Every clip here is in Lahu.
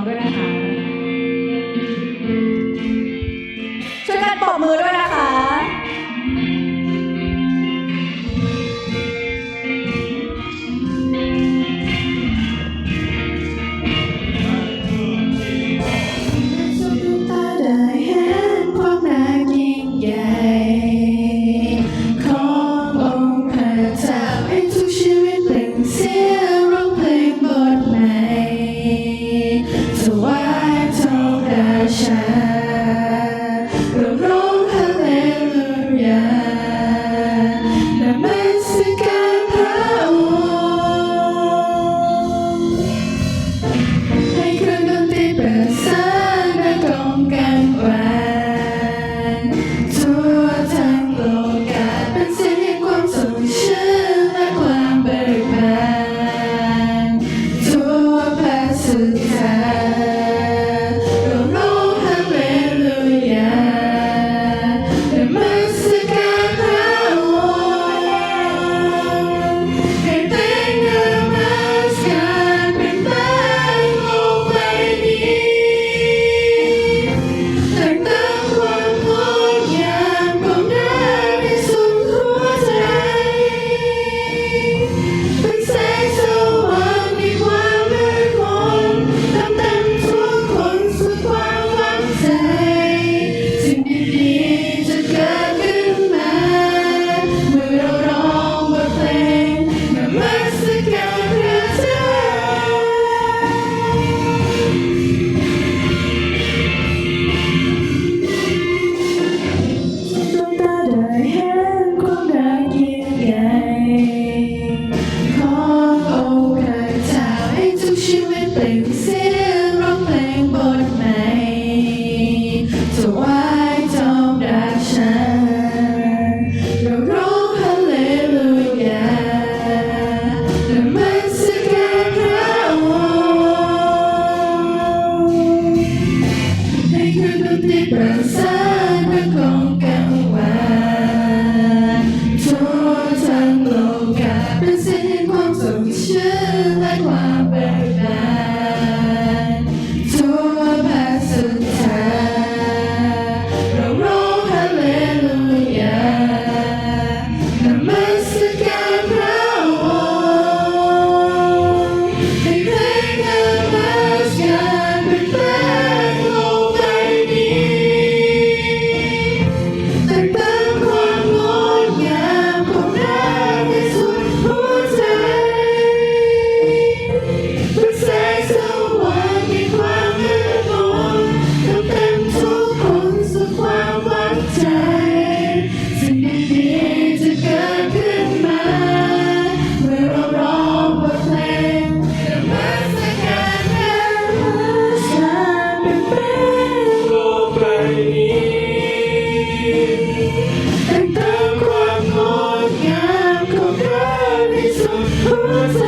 ด้วยนะคะ ช่วยกันปรบมือด้วยนะคะ ดวงตาได้เห็นความน่ายิ่งใหญ่ขององค์พระเจ้า ให้ทุกชีวิตเปล่งเสียงร้องเพลงบทใหม่ ถวายต่อพระเจ้า เราร้องฮาเลลูยา นมัสการพระองค์ ให้เครื่องดนตรีประสานกลองกังวาน ทั่วทั้งโลกา เป็นเสียงแห่งความสดชื่นและความเบิกบาน ทั่วแผ่นสุดท้าย เราร้องฮาเลลูยา นมัสการพระองค์ ให้เพลงนมัสการเปล่งปลั่งโลกใบนี้ แต่งเติมความงดงามของพระในสุดหัวใจ เป็นแสงสว่างในความมืดมน เติมเต็มทุกคนสู่ความหวังใจ สิ่งดีๆจะเกิดขึ้นมา เมื่อเราร้องบทเพลงนมัสการพระเจ้า ดวงตาได้เห็นความน่ายิ่งใหญ่ขององค์พระเจ้า ให้ทุกชีวิตเปล่งเสียงร้องเพลงบทใหม่ ถวายต่อพระเจ้า เราร้องฮาเลลูยา นมัสการพระองค์ ให้เครื่องดนตรีประสานกลองกังวาน ทั่วทั้งโลกา เป็นเสียงแห่งความสดชื่นและความเบิกบาน ทั่วแผ่นสุดท้าย เราร้องฮาเลลูยา นมัสการพระองค์ ให้เพลงนมัสการเปล่งปลั่งโลกใบนี้ แต่งเติมความงดงามของพระในสุดหัวใจ เป็นแสงสว่างในความมืดมน เติมเต็มทุกคนสู่ความหวังใจ สิ่งดีๆจะเกิดขึ้นมา เมื่อเราร้องบทเพลงนมัสการพระเจ้า นมัสการเปล่งปลั่งโลกใบนี้ แต่งเติมความงดงามของพระในสุดหัวใจ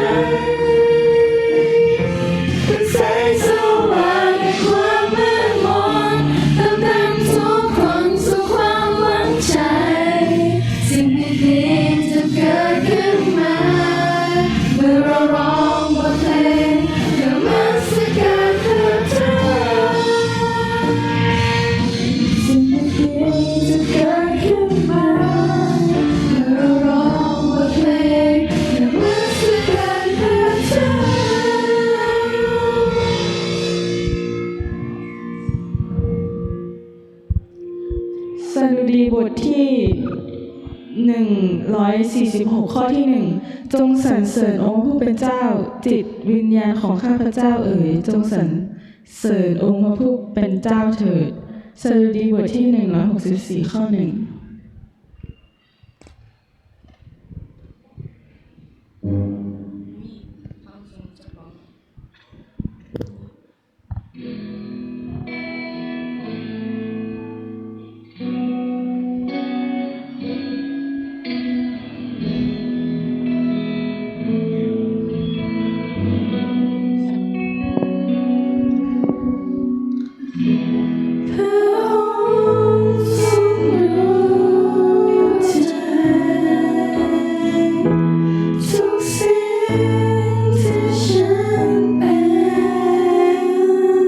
เป็นแสงสว่างในความมืดมน เติมเต็มทุกคนสู่ความหวังใจ สิ่งดีๆจะเกิดขึ้นมา เมื่อเราร้องบทเพลงนมัสการพระเจ้า สิ่งดีๆจะเกิดขึ้นมา เมื่อเราร้องบทเพลงนมัสการพระเจ้า สดุดีบทที่ หนึ่งร้อยสี่สิบหก ข้อที่ หนึ่ง จงสรรเสริญองค์ผู้เป็นเจ้า จิตวิญญาณของข้าพเจ้าเอ๋ย จงสรรเสริญองค์พระผู้เป็นเจ้าเถิด สดุดีบทที่ หนึ่งร้อยหกสิบสี่ ข้อ หนึ่ง พระองค์ทรงรู้ใจทุกสิ่งที่ฉันเป็น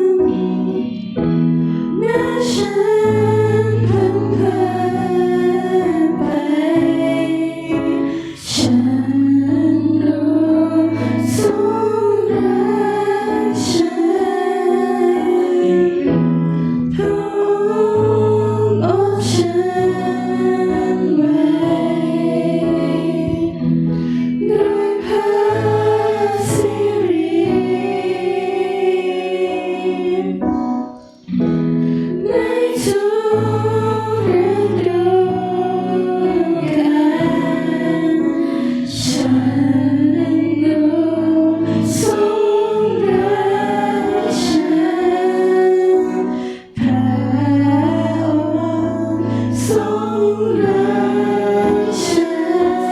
ท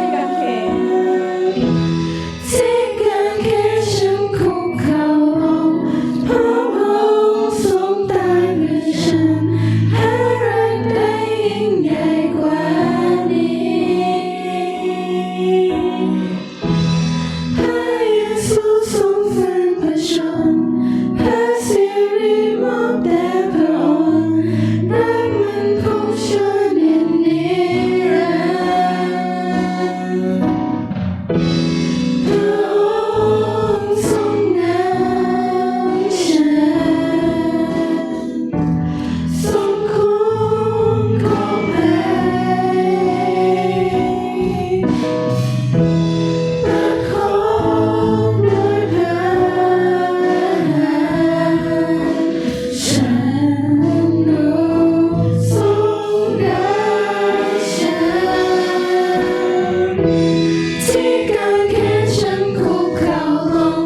ี่กางเขน ที่กางเขนฉันคุกเข่าลง พระองค์ทรงตายเพื่อฉัน หารักได้ยิ่งใหญ่กว่านี้ พระเยซูทรงฝืนพระชนม์ พระสิริมอบแด่พระองค์ รักมันคงชั่วนิรันดร์ พระองค์ทรงนำฉัน ทรงคุ้มครองภัย ประคองด้วยพระหัตถ์ ฉันรู้ทรงรักฉัน ที่กางเขนฉันคุกเข่าลง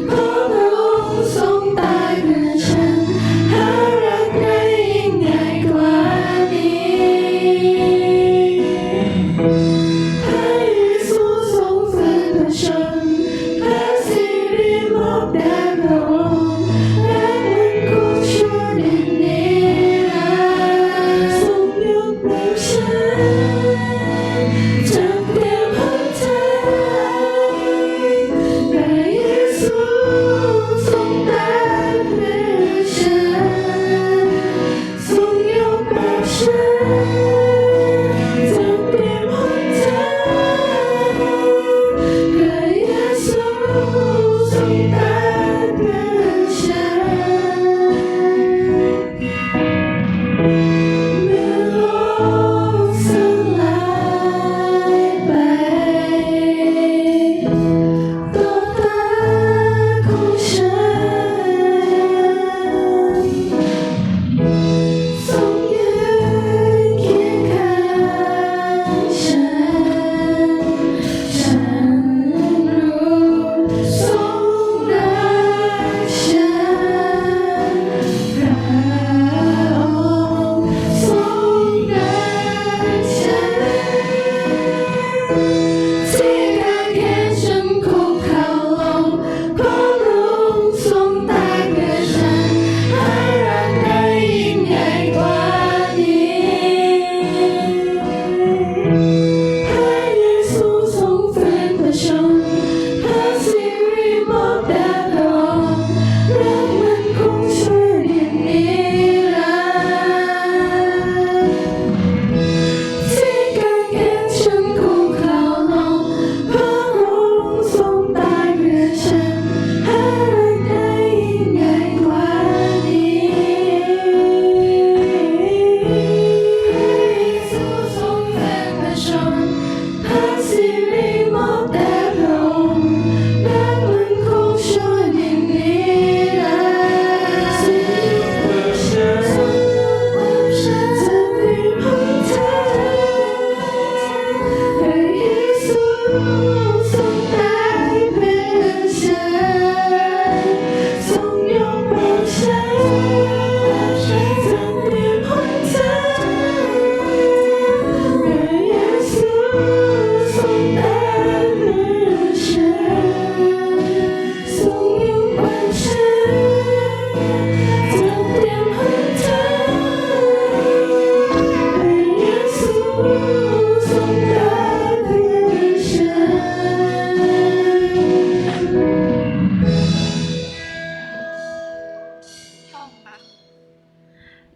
เพราะพระองค์ทรงตายเพื่อฉัน หารักได้ยิ่งใหญ่กว่านี้ พระเยซูทรงฝืนพระชนม์ พระสิริมอบแด่พระองค์ รักมันคงชั่วนิรันดร์ ทรงยก เมื่อโลกสลายไป ต่อตาของฉัน ทรงยืนเคียงข้างฉัน ฉันรู้ทรงรักฉัน พระองค์ทรงรักฉัน ที่กางเขนฉันคุกเข่าลง เพราะพระองค์ทรงตายเพื่อฉัน หารักได้ยิ่งใหญ่กว่านี้ พระเยซูทรงฝืนพระชนม์ พระสิริมอบแด่พระองค์ รักมันคงชั่วนิรันดร์ ที่กางเขนฉันคุกเข่าลง เพราะพระองค์ทรงตายเพื่อฉัน หารักได้ยิ่งใหญ่กว่านี้ พระเยซูทรงแฝงพระชนม์ พระสิริมอบแด่พระองค์ รักมันคงชั่วนิรันดร์ ทรงยกโบกฉัน ทรงยกโบกฉัน เธอเป็นของเธอ พระเยซูทรงตายเพื่อฉัน ทรงยกโบกฉัน เธอเป็นของเธอ พระเยซูทรงตายเพื่อฉัน ทรงยกโบกฉัน เธอเป็นของเธอ พระเยซูทรงตายเพื่อฉัน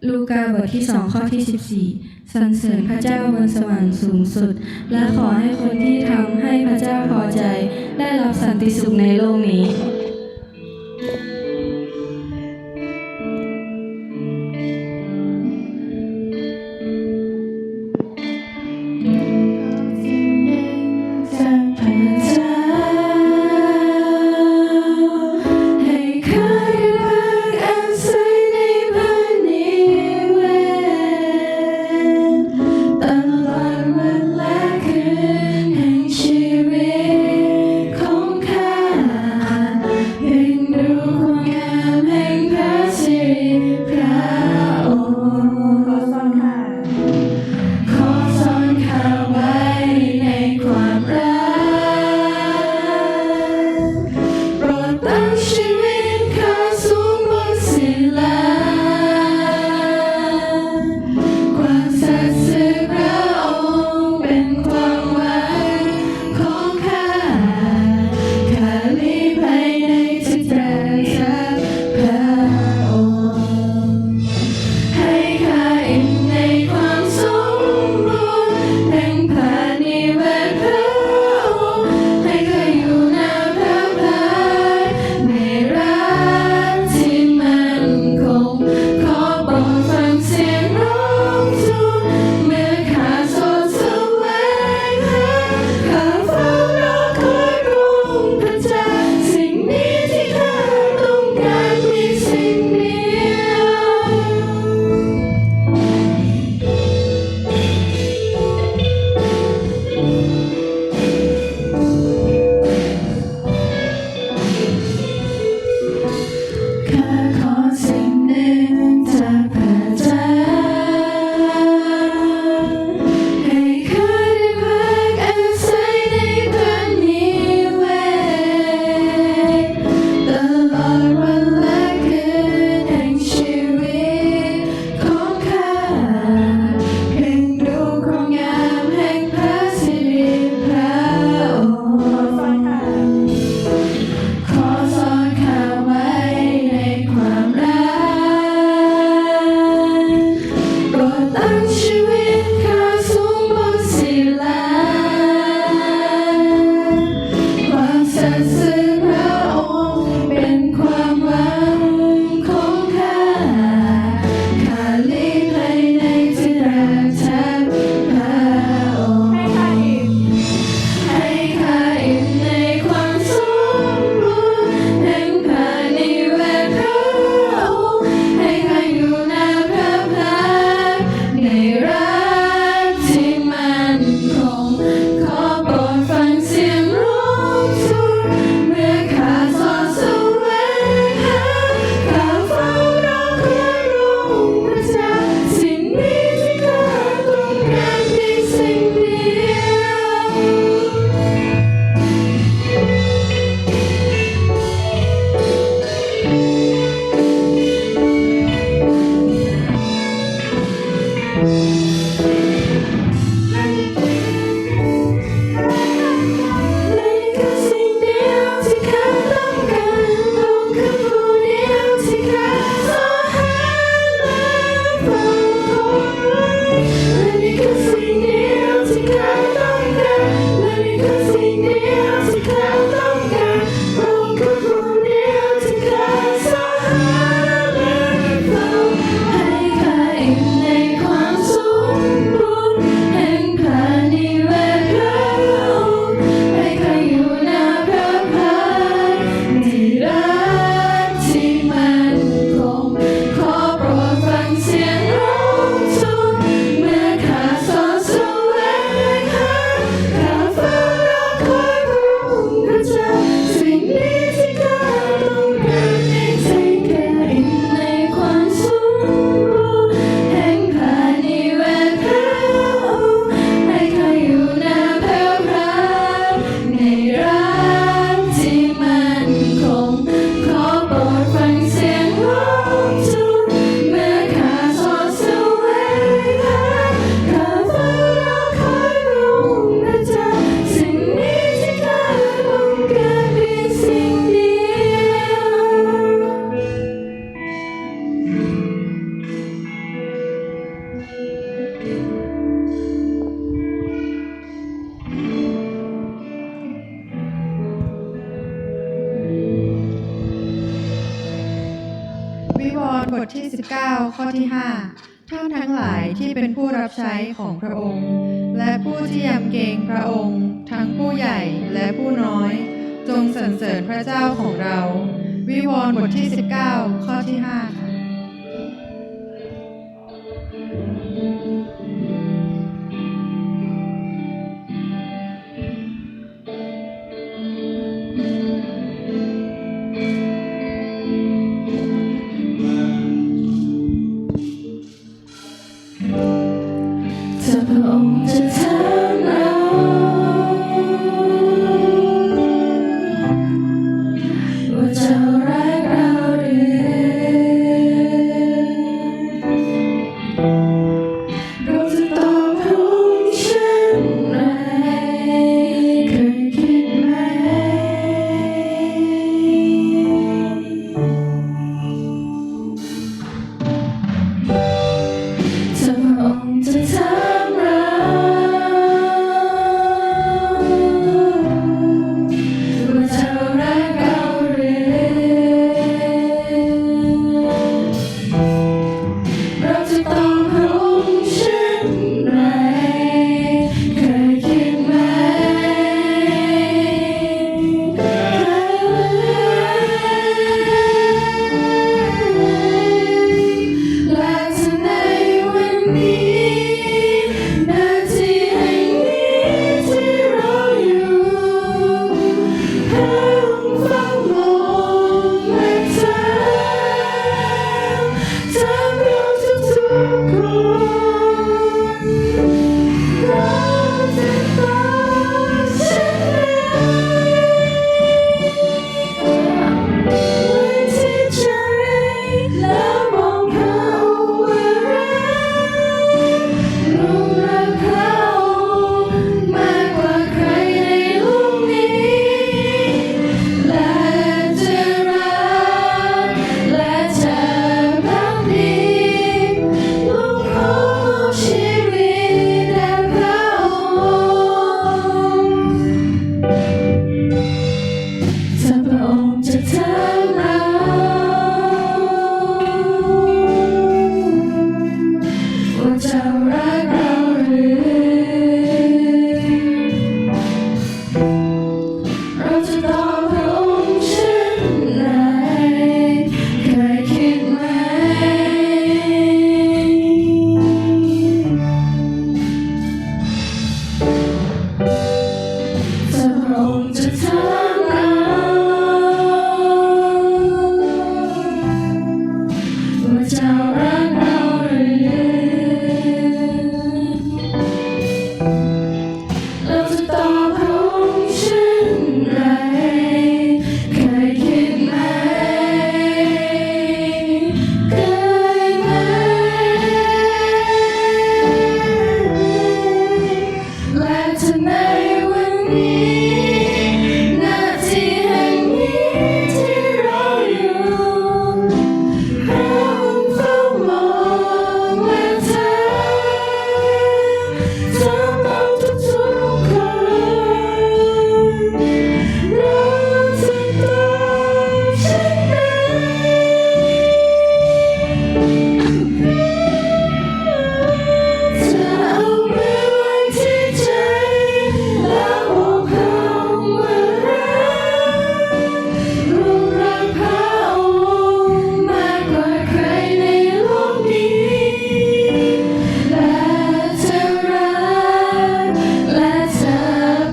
ลูกาบทที่สอง ข้อที่สิบสี่ สรรเสริญพระเจ้าบนสวรรค์สูงสุด และขอให้คนที่ทำให้พระเจ้าพอใจได้รับสันติสุขในโลกนี้ สิบเก้า ข้อที่ห้า ท่านทั้งหลายที่เป็นผู้รับใช้ของพระองค์ และผู้ที่ยำเกรงพระองค์ ทั้งผู้ใหญ่และผู้น้อย จงสรรเสริญพระเจ้าของเรา วิวรณ์บทที่ สิบเก้า ข้อที่ห้าค่ะ ถ้าพระองค์จะถามเรา ว่าเจ้ารักเราหรือ เราจะตอบพระองค์เช่นไร เคยคิดไหม ถ้าพระองค์จะถามเรา ว่าเจ้ารักเราหรือ เราจะตอบพระองค์เช่นไร เคยคิดไหม และถ้าในวันนี้ ณ ที่แห่งนี้ที่เราอยู่ พระองค์เฝ้ามองและถาม ถามเราทุกๆคน เราจะตอบเช่นไร ไว้ที่ใจ แล้วบอกพระองค์ว่ารัก หลงรักพระองค์มากกว่าใครในโลกนี้ และจะรัก และจะพักดี หลงขอมอบชีวิตแด่พระองค์ ถ้าพระองค์จะถามเรา ว่าเจ้ารักเราหรือ เราจะตอบพระองค์เช่นไร เคยคิดไหม ถ้าพระองค์จะถามเรา ว่าเจ้ารักเราหรือ เราจะตอบพระองค์เช่นไร เคยคิดไหม เคยไหม และถ้าในวันนี้ ณ ที่แห่งนี้ที่เราอยู่ พระองค์เฝ้ามองและถาม ถามเราทุกๆคน เราจะตอบเช่นไร จะเอามือไว้ที่ใจ แล้วบอกพระองค์ว่ารัก หลงรักพระองค์มากกว่าใครในโลกนี้ และจะรัก และจะ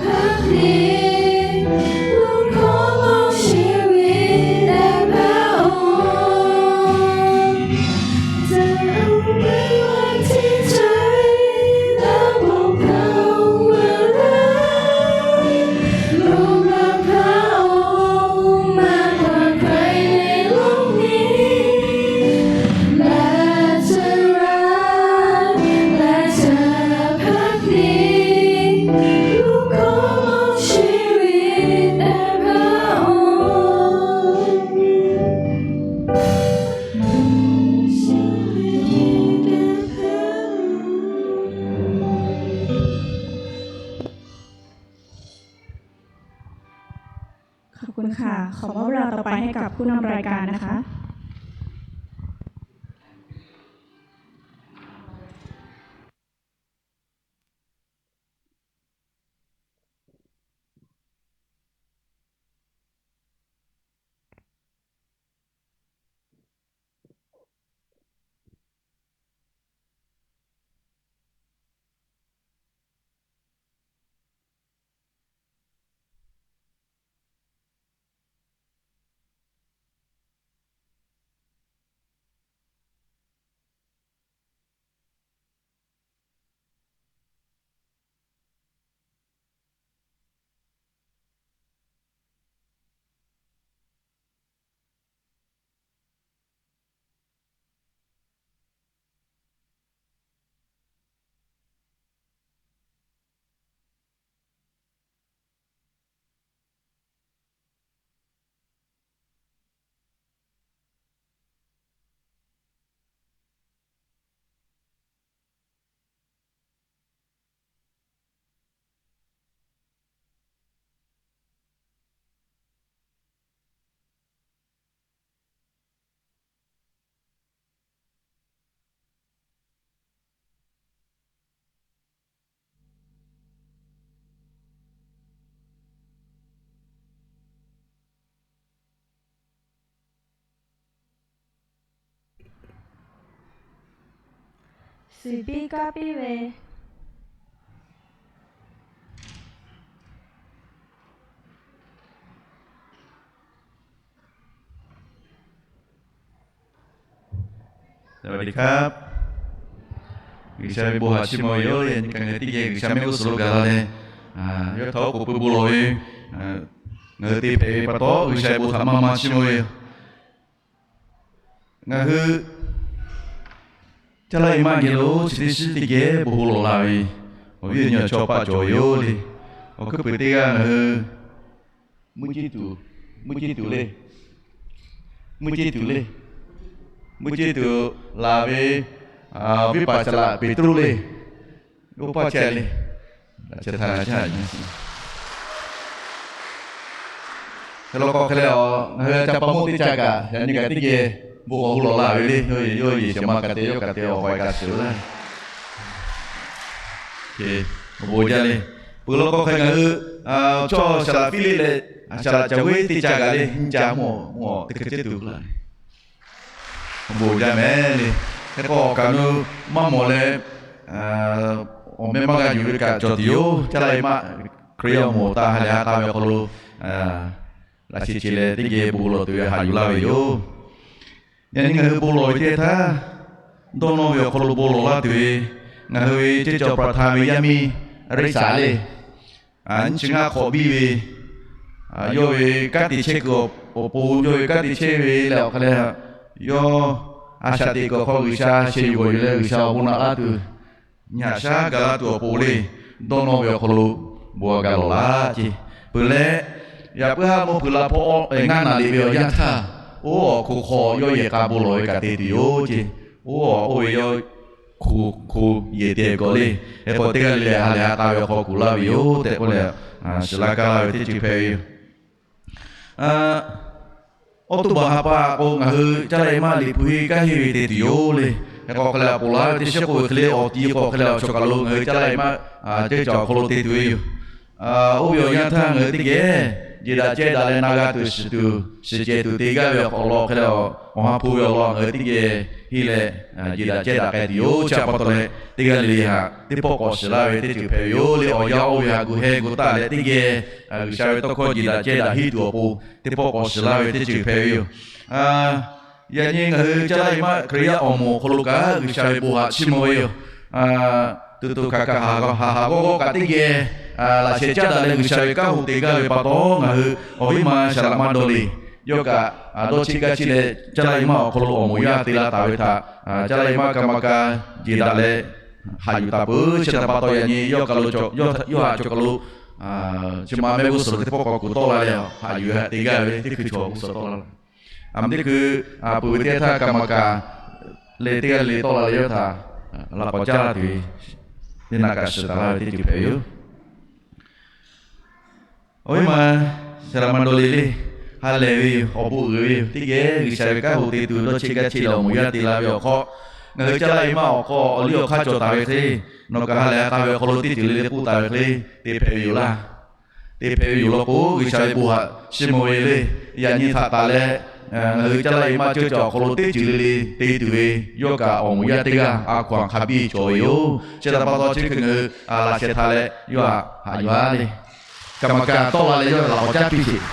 พักดี หลงขอมอบชีวิตแด่พระองค์ จะเอามือไว้ที่ใจ แล้วบอกพระองค์ว่ารัก หลงรักพระองค์มากกว่าใครในโลกนี้ และจะรัก และจะพักดี หลงขอมอบชีวิตแด่พระองค์ ขอบคุณค่ะ ขอมอบเวลาต่อไปให้กับผู้นำรายการนะคะ suˍ piˇ kaˇ piˇ ve. สวัสดีครับ G'uiˬsha ve bon haꞈ chiˇ mvuh ve yoˬ. Yaꞈ nyi kaꞈ ngaˬ hui teˇ geh G'uiˬsha mehˆ g'uˇ suhˍ lo gaˬ la leh, yawˇ htaꞈ oˉ k'oˍ pui bon lawˬ ve, ngaˬ hui te hpehꞈ ve pa taw, G'uiˬsha ve bon htaꞈ maˇ maˇ chiˇ mvuh ve yoˬ. Ngaˬ hui Caˇ laˇ e maˆ geh lo chi teˇ shiˉ teˇ geh bon bon lawˬ la ve, awˬ viˉ awˬ nyi awˬ chawˇ paˆ cawˬ ve yoˬ le. Awˬ hkuiˉ puiˍ teˇ g'aˇ ngaˬ hui mvuhˇ ceˇ tuˬ, mvuhˇ ceˇ tuˬ le, mvuhˇ ceˇ tuˬ le, mvuhˇ ceˇ tuˬ laˬ ve, awˬ viˉ paˍ Caˇ laꞈ Peˍtruˆ le, oˇ paˇ chehˇ le, chi htaꞈ hk'e law k'o hk'e leh, ngaˬ hui ca pa mawˇ teˇ ca kaꞈ yaꞈ nyi kaꞈ teˇ geh bon k'awꞈ hu lawˬ la ve le. Yawˇ yehˬ shehˍ ma kaꞈ te, yawˇ kaꞈ te, awˬ k'awꞈ e kaꞈ shiˍ laˇ. Awˬ bon jaˇ le. Peuˬ law k'o hk'e ngaˬ hui chaw Caˇ laꞈ Hpiˇliˆ leh Caˇ laꞈ Caˍ Viˉ teˇ ca kaꞈ le, nyi ca mawˬ mawˬ teˇ hk'e ceˇ tuˬ laˇ. Awˬ bon jaˇ mehˍ le. Hk'e k'o awˬ kaꞈ nu maˇ mawˬ leh, awˬ meh maˇ g'a yuˬ ve kaꞈ cawˬ tuˬ yoˬ. Caˇ laˇ e maˆ Hkriꞈ yaˇ awˬ moˍ awˬ taˇ ha lehˬ ha k'a ve awˬ hk'aw lo laꞈ sheh ce leh teˇ geh bon lawˬ tuˬ ve haꞈ yuˬ laˇ ve yoˬ. Yaꞈ nyi ngaˬ hui bon lawˬ ve teˇ htaˇ, dawˇ nawˇ ve awˬ hk'aw lo bon lawˬ laˇ tuˬ ve, ngaˬ hui ve ceˇ cawˬ pa htaˇ ve yaˇ miˇ Reˉsaˍ le, nyiˇ chi ngaˇ hk'awꞈ biˇ ve, yawˇ ve kanˉ te chehˇ kuiˬ awˬ pon, yawˇ ve kanˉ te chehˇ ve leh awˬ hk'aˇ leh, yawˇ a shaꞈ teꞈ kuiˬ awˬ hk'aw G'uiˬsha sheh yuˬ g'awˬ yuˬ leh G'uiˬsha awˬ bon naꞈ laˇ tuˬ, nyi haꞈ shaˉ ga laˇ tuˬ awˬ pon le, dawˇ nawˇ ve awˬ hk'aw lo bon ga lawˬ laˇ ce. Peuˬ leh, yaꞈ puiˉ haˉ mvuhˇ hpeuꞈ la hpawˇ ngaˇ naˍ liꞈ ve awˬ yanˇ htaˇ, oˇ awˬ hk'oˆ hk'aw yawˇ yehˬ k'a bon lawˬ ve kaꞈ te tuˬ yoˬ ce. Oˇ awˬ oˇ ve yawˇ hk'oˆ hk'oˆ yehˬ te k'awꞈ le. Hk'e k'o teˇ g'aˇ le le ha lehˬ ha k'a ve awˬ hk'aw kuˬ laˇ ve yoˬ tehꞈ k'oˆ leh, shiˍ laˇ kaˇ laˇ ve teˇ ceuˬ hpehꞈ ve yoˬ. Awˬ to baˬ ha pa k'o, ngaˬ hui Caˇ laˇ e maˆ Liꞈ hpu henˇ kanˉ henˇ ve te tuˬ yoˬ le. Hk'e k'o hk'e leh awˬ pon laˇ ve teˇ shiˉ k'oˆ ve hk'e le, awˬ ti k'o hk'e leh awˬ chawˬ kaˬ lo ngaˬ hui Caˇ laˇ e maˆ ceuˇ caˬ awˬ hk'aw lo te tuˬ ve yoˬ. Oˇ ve awˬ yanˇ htaˇ ngaˬ hui teˇ geh jeˬ daꞈ cehˇ daꞈ leh na g'a tuˬ shiˍ tuˬ shiˍ cehˬ tuˬ te gaˇ ve awˬ hk'aw lo hk'e leh, awˬ ha hpu ve awˬ lawn ngaˬ hui teˇ geh henˇ leh jeˬ daꞈ cehˇ daꞈ k'ai tuˬ yoˬ. Chi pa taw leh teˇ g'aˇ le le htaꞈ teˇ pawˆ k'awꞈ shiˍ laˇ ve teˇ ceuˬ hpehꞈ ve yoˬ le. Awˬ yanˇ oˇ ve htaꞈ gu heh gu taˆ leh teˇ geh G'uiˬsha ve tawˇ hkawˇ jeˬ daꞈ cehˇ daꞈ henˇ tuˬ awˬ pon teˇ pawˆ k'awꞈ shiˍ laˇ ve teˇ ceuˬ hpehꞈ ve yoˬ. Yaꞈ nyi ngaˬ hui Caˇ laˇ e maˆ Hkriꞈ yaˇ awˬ moˍ awˬ hk'aw lo kaꞈ G'uiˬsha ve bon haꞈ chiˇ mvuh ve yoˬ. Tuˬ tuˬ hkanˍ hkanˍ haˍ haˍ g'awˇ g'awˇ kaꞈ teˇ geh laꞈ sheh caˉ daꞈ leh G'uiˬsha ve kanˉ hoꞈ te gaˇ ve pa taw, ngaˬ hui awˬ viˉ ma Saˍ laꞈ ma Dawˇ le, yawˇ kaꞈ dawˇ cheˆ gaˇ cheˆ leh Caˇ laˇ e maˆ awˬ hk'aw lo awˬ moˍ yaˇ te la taˍ ve htaꞈ, Caˇ laˇ e maˆ กรรมการ jeˬ daꞈ leh haꞈ yuˬ taˍ peuˬ. Chi htaꞈ pa taw yaꞈ nyi yawˇ kaˬ lo, yawˇ htaꞈ cawˬ kaˬ lo chi ma mehˆ g'uˇ suhˍ lo teˇ pawˆ k'awꞈ kuˬ tawˆ la leh haꞈ yuˬ htaꞈ te gaˇ ve le. Teˇ hkui chaw g'uˇ suhˍ tawˆ la la. Aˬ, teˇ hkui peuˬ ve teˇ htaˇ กรรมการ leh teˇ g'aˇ le le tawˆ la leh yawˇ htaꞈ laꞈ k'awꞈ caˇ la tuˬ ve, teˇ naꞈ kaꞈ shiˍ taˍ laˇ ve teˇ ceuˬ hpehꞈ ve yoˬ. Awˬ viˉ ma Saˍ laꞈ ma Dawˇ le le, ha lehˬ ve yoˬ. Awˬ bon uiˍ ve yoˬ. Teˇ geh G'uiˬsha ve kanˉ hoꞈ te tuˬ dawˇ cheˆ gaˇ cheˆ leh awˬ moˍ yaˇ te la ve awˬ hk'aw, ngaˬ hui Caˇ laˇ e maˆ awˬ hk'aw awˬ liˇ awˬ hk'aˇ cawˬ taˍ ve hk'e, nawˬ kaꞈ ha lehˬ ha k'a ve awˬ hk'aw lo teˇ ceuˬ le le k'oˆ taˍ ve hk'e, te hpehꞈ ve yoˬ laˇ. Te hpehꞈ ve yoˬ law k'o, G'uiˬsha ve bon haꞈ chiˇ mvuh ve le. Yaꞈ nyi htaꞈ taˍ leh, ngaˬ hui Caˇ laˇ e maˆ ceuˇ caˬ awˬ hk'aw lo teˇ ceuˬ le le te tuˬ ve, yawˇ kaꞈ awˬ moˍ yaˇ teˇ g'aˇ a hkaw anˬ hk'a biˇ cawˬ ve yoˬ. Chi htaꞈ pa taw chi hkui ngaˬ hui laꞈ sheh htaꞈ leh yawˇ htaꞈ haꞈ yuˬ a le. กรรมการ tawˆ la leh yawˇ laꞈ k'awꞈ caˇ piˇ sheˍ.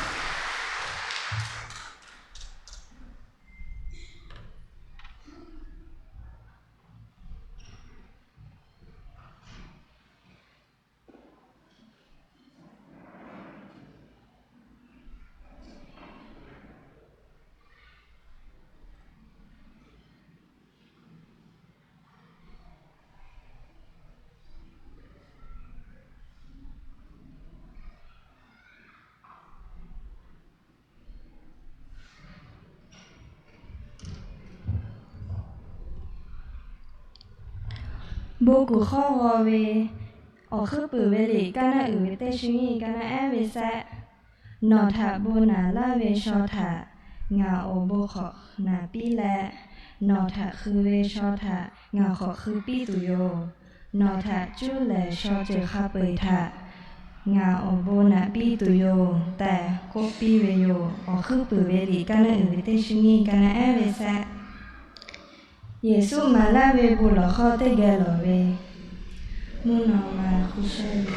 Bon kuˬ hk'awˇ g'aw ve, awˬ hkuiˉ puiˍ ve liꞈ kaˇ naˉ uiˍ ve teˇ shu nyiˇ kaˇ naˉ ehˉ ve sehˆ. Nawˬ htaꞈ bon naꞈ laˇ ve shaw htaꞈ ngaˬ awˬ bon hk'awꞈ naꞈ piˇ leh, nawˬ htaꞈ hkui ve shaw htaꞈ ngaˬ hk'awꞈ hkui piˇ tuˬ yoˬ. Nawˬ htaꞈ cuˇ lehˬ shaw ceuˬ hk'a peu-eˬ htaꞈ ngaˬ awˬ bon naꞈ piˇ tuˬ yoˬ tehꞈ k'oˆ piˇ ve yoˬ. Awˬ hkuiˉ puiˍ ve liꞈ kaˇ naˉ uiˍ ve teˇ shu nyiˇ kaˇ naˉ ehˉ ve sehˆ. Yeˍsuˆ maˍ laˇ ve bon lawˬ hk'aw teˇ geh lawˬ ve, mvuhˇ naw ma hk'u shehˇ ve.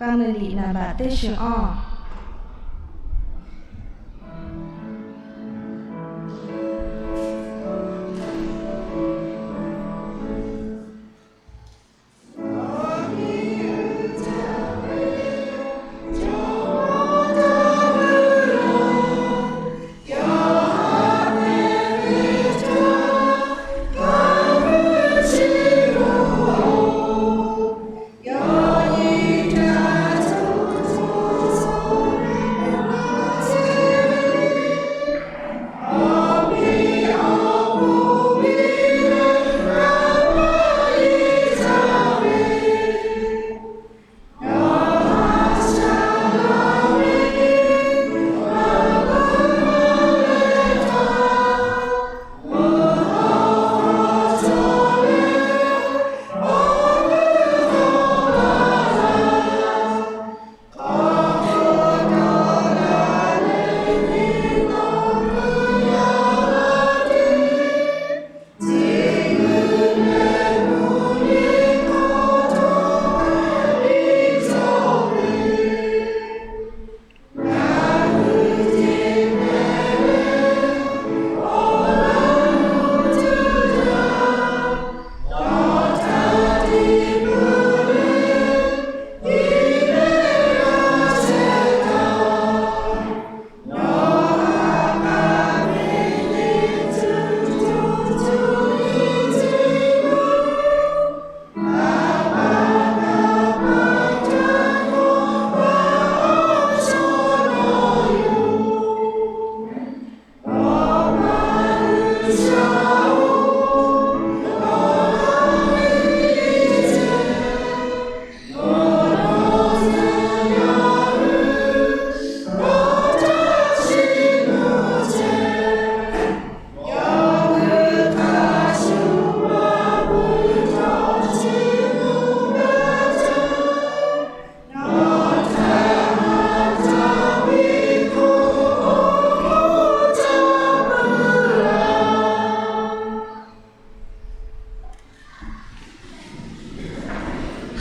Ka meuꞈ liꞈ naˍ baꞈ teˇ shiˍ awˇ.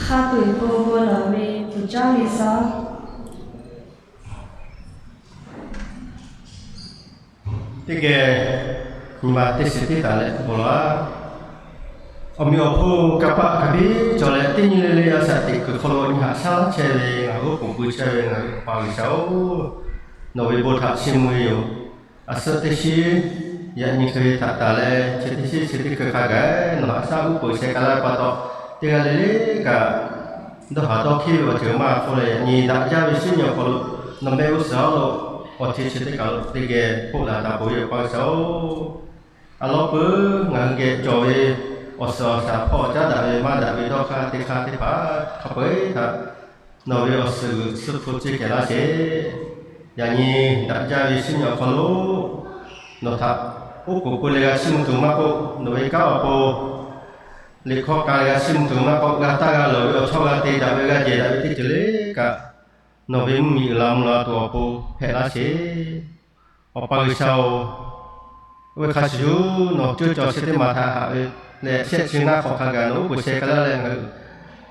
Hk'a peu-eˬ bon bon lawˬ ve kuˬ caˉ ve saˉ. Teˇ geh nyi ma teˇ shiˍ teˇ taˍ leh bon lawˬ-a. Awˬ meꞈ awˬ hponˇ kanˇ paˆ hk'a biˇ cawˬ leh, teˇ nyi le le a shaꞈ teꞈ kuiˬ hk'aw lo nyi haꞈ shaˉ chehˇ ve ngaˬ hui oˉ k'oˍ pui chehˇ ve ngaˬ hui Awˬ pa G'uiˬsha-oˬ, nawˬ ve bon htaꞈ chiˇ mvuh ve yoˬ. A suhˆ teˇ shiˉ yaꞈ nyi hk'e ve htaꞈ taˍ leh, chi teˇ shiˉ chi teˇ hkui hk'a gaˬ nawˬ haꞈ shaˉ uˉ peunˍ sheh k'ai laˇ ve pa taw, teˇ g'aˇ le le kaꞈ dawˇ haˍ dawˇ hkiˉ ve awˬ ceuˬ maˇ hpfuhˇ leh, yaꞈ nyi daꞈ jaˇ ve shinˉ nyi awˬ hk'aw lo nawˬ mehˆ g'uˇ suhˍ awˉ lo awˬ ceuˬ chi teˇ kaˬ lo teˇ geh hpoˆ laˬ taˍ peuˬ ve Awˬ pa G'uiˬsha-oˬ, a lawˉ peuˬ ngaˬ hui geh cawˬ ve awˬ suhˍ awˬ shaˍ hpawˇ caˉ daꞈ ve maˇ daꞈ ve dawˇ hk'aˇ teˇ hk'aˇ teˇ hpaˍ hk'a peu-eˬ htaꞈ nawˬ ve awˬ suhˍ g'uiˬ suhˆ hpu ceˇ kehˬ laˇ sheˍ. Yaꞈ nyi daꞈ jaˇ ve shinˉ nyi awˬ hk'aw lo nawˬ htaꞈ oˉ k'oˍ pui leh g'a chiˇ mvuh tuˬ maˇ k'oˆ, nawˬ ve kanˉ awˬ pon liꞈ hkawˇ k'a leh g'a chiˇ mvuh tuˬ maˇ k'oˆ, g'a taˇ g'a lawˬ ve awˬ chawˇ g'a te daꞈ ve g'a jehˬ daꞈ ve teˇ ceuˬ le kaꞈ, nawˬ ve mvuhˇmiˬ uiˍ la mvuh la tuˬ awˬ pon hpehꞈ laˇ sheˍ. Awˬ pa G'uiˬsha-oˬ, oˇ ve hk'a shuˍ shuˍ nawˬ ceuˇ cawˬ chi teˇ maˬ htaꞈ haꞈ ve leh, shehˆ chi ngaˇ hk'awꞈ hk'a gaˬ nawˬ oˉ k'oˍ sheh k'ai laˇ leh ngaˬ hui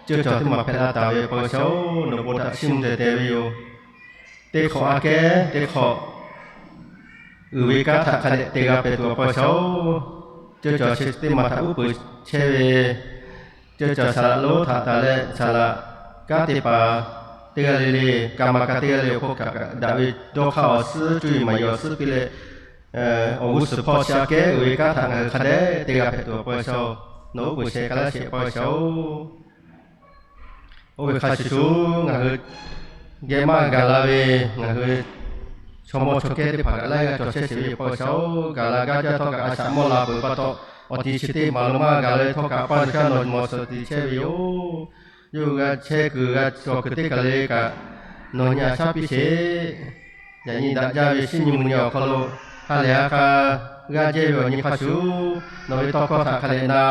ceuˇ cawˬ teˇ maˬ hpehꞈ laˇ taˍ ve Awˬ pa G'uiˬsha-oˬ, nawˬ bon htaꞈ chiˇ mvuh teh teh ve yoˬ. Teˇ hk'awꞈ aꞈ kehˉ teˇ hk'awꞈ uiˍ ve kanˉ htaꞈ hk'a dehꞈ te g'a pehˍ tuˬ Awˬ pa G'uiˬsha-oˬ, ceuˇ cawˬ chi teˇ maˬ htaꞈ uˉ peunˍ chehˇ ve ceuˇ cawˬ saˍ laꞈ lonˉ htaꞈ taˍ leh, saˍ laꞈ kanˉ teˇ hpaˍ teˇ g'aˇ le le, kaˍ maˍ kaꞈ teˇ g'aˇ le le awˬ hk'oˆ kaꞈ daꞈ ve dawˇ hk'aˇ awˬ suhˉ, cuˇ yiˍ maˍ yiˍ awˬ suhˉ piˇ leh, awˬ g'uˇ suhˍ hpawˇ chi aꞈ kehˉ uiˍ ve kanˉ htaꞈ ngaˬ hui hk'a dehꞈ te g'a hpehꞈ tuˬ Awˬ pa G'uiˬsha-oˬ, nawˬ oˉ k'oˍ sheh k'ai laˇ sheˍ Awˬ pa G'uiˬsha-oˬ. Oˇ ve hk'a shuˍ shuˍ ngaˬ hui geh maˇ gaˬ la ve ngaˬ hui chaw mawˇ chaw kehˉ teˇ hpaˍ kaꞈ laiˉ g'aˇ cawˬ chehˇ sheˍ ve yoˬ, Awˬ pa G'uiˬsha-oˬ. Gaˬ la gaˇ jaˇ htawˇ kaꞈ a shaꞈ mawˇ la peuˬ pa taw, awˬ ti chi teˇ maˍ lo maˇ gaˬ la ve htawˇ kaꞈ, Awˬ pa G'uiˬsha nawˬ mawˬ suhˍ tiꞈ chehˇ ve yoˬ. Yawˇ hui g'a chehˇ kuiˬ g'a cawˬ kuiˬ teˇ kaˬ le kaꞈ nawˬ nyi haꞈ shaˉ piˇ sheˍ. Yaꞈ nyi daꞈ jaˇ ve shinˉ nyi mvuhˇ nyi awˬ hk'aw lo ha lehˬ ha k'a g'aˇ jehˇ ve awˬ nyi hk'a shuˍ, nawˬ ve tawˇ hkawˇ htaꞈ hk'a dehꞈ na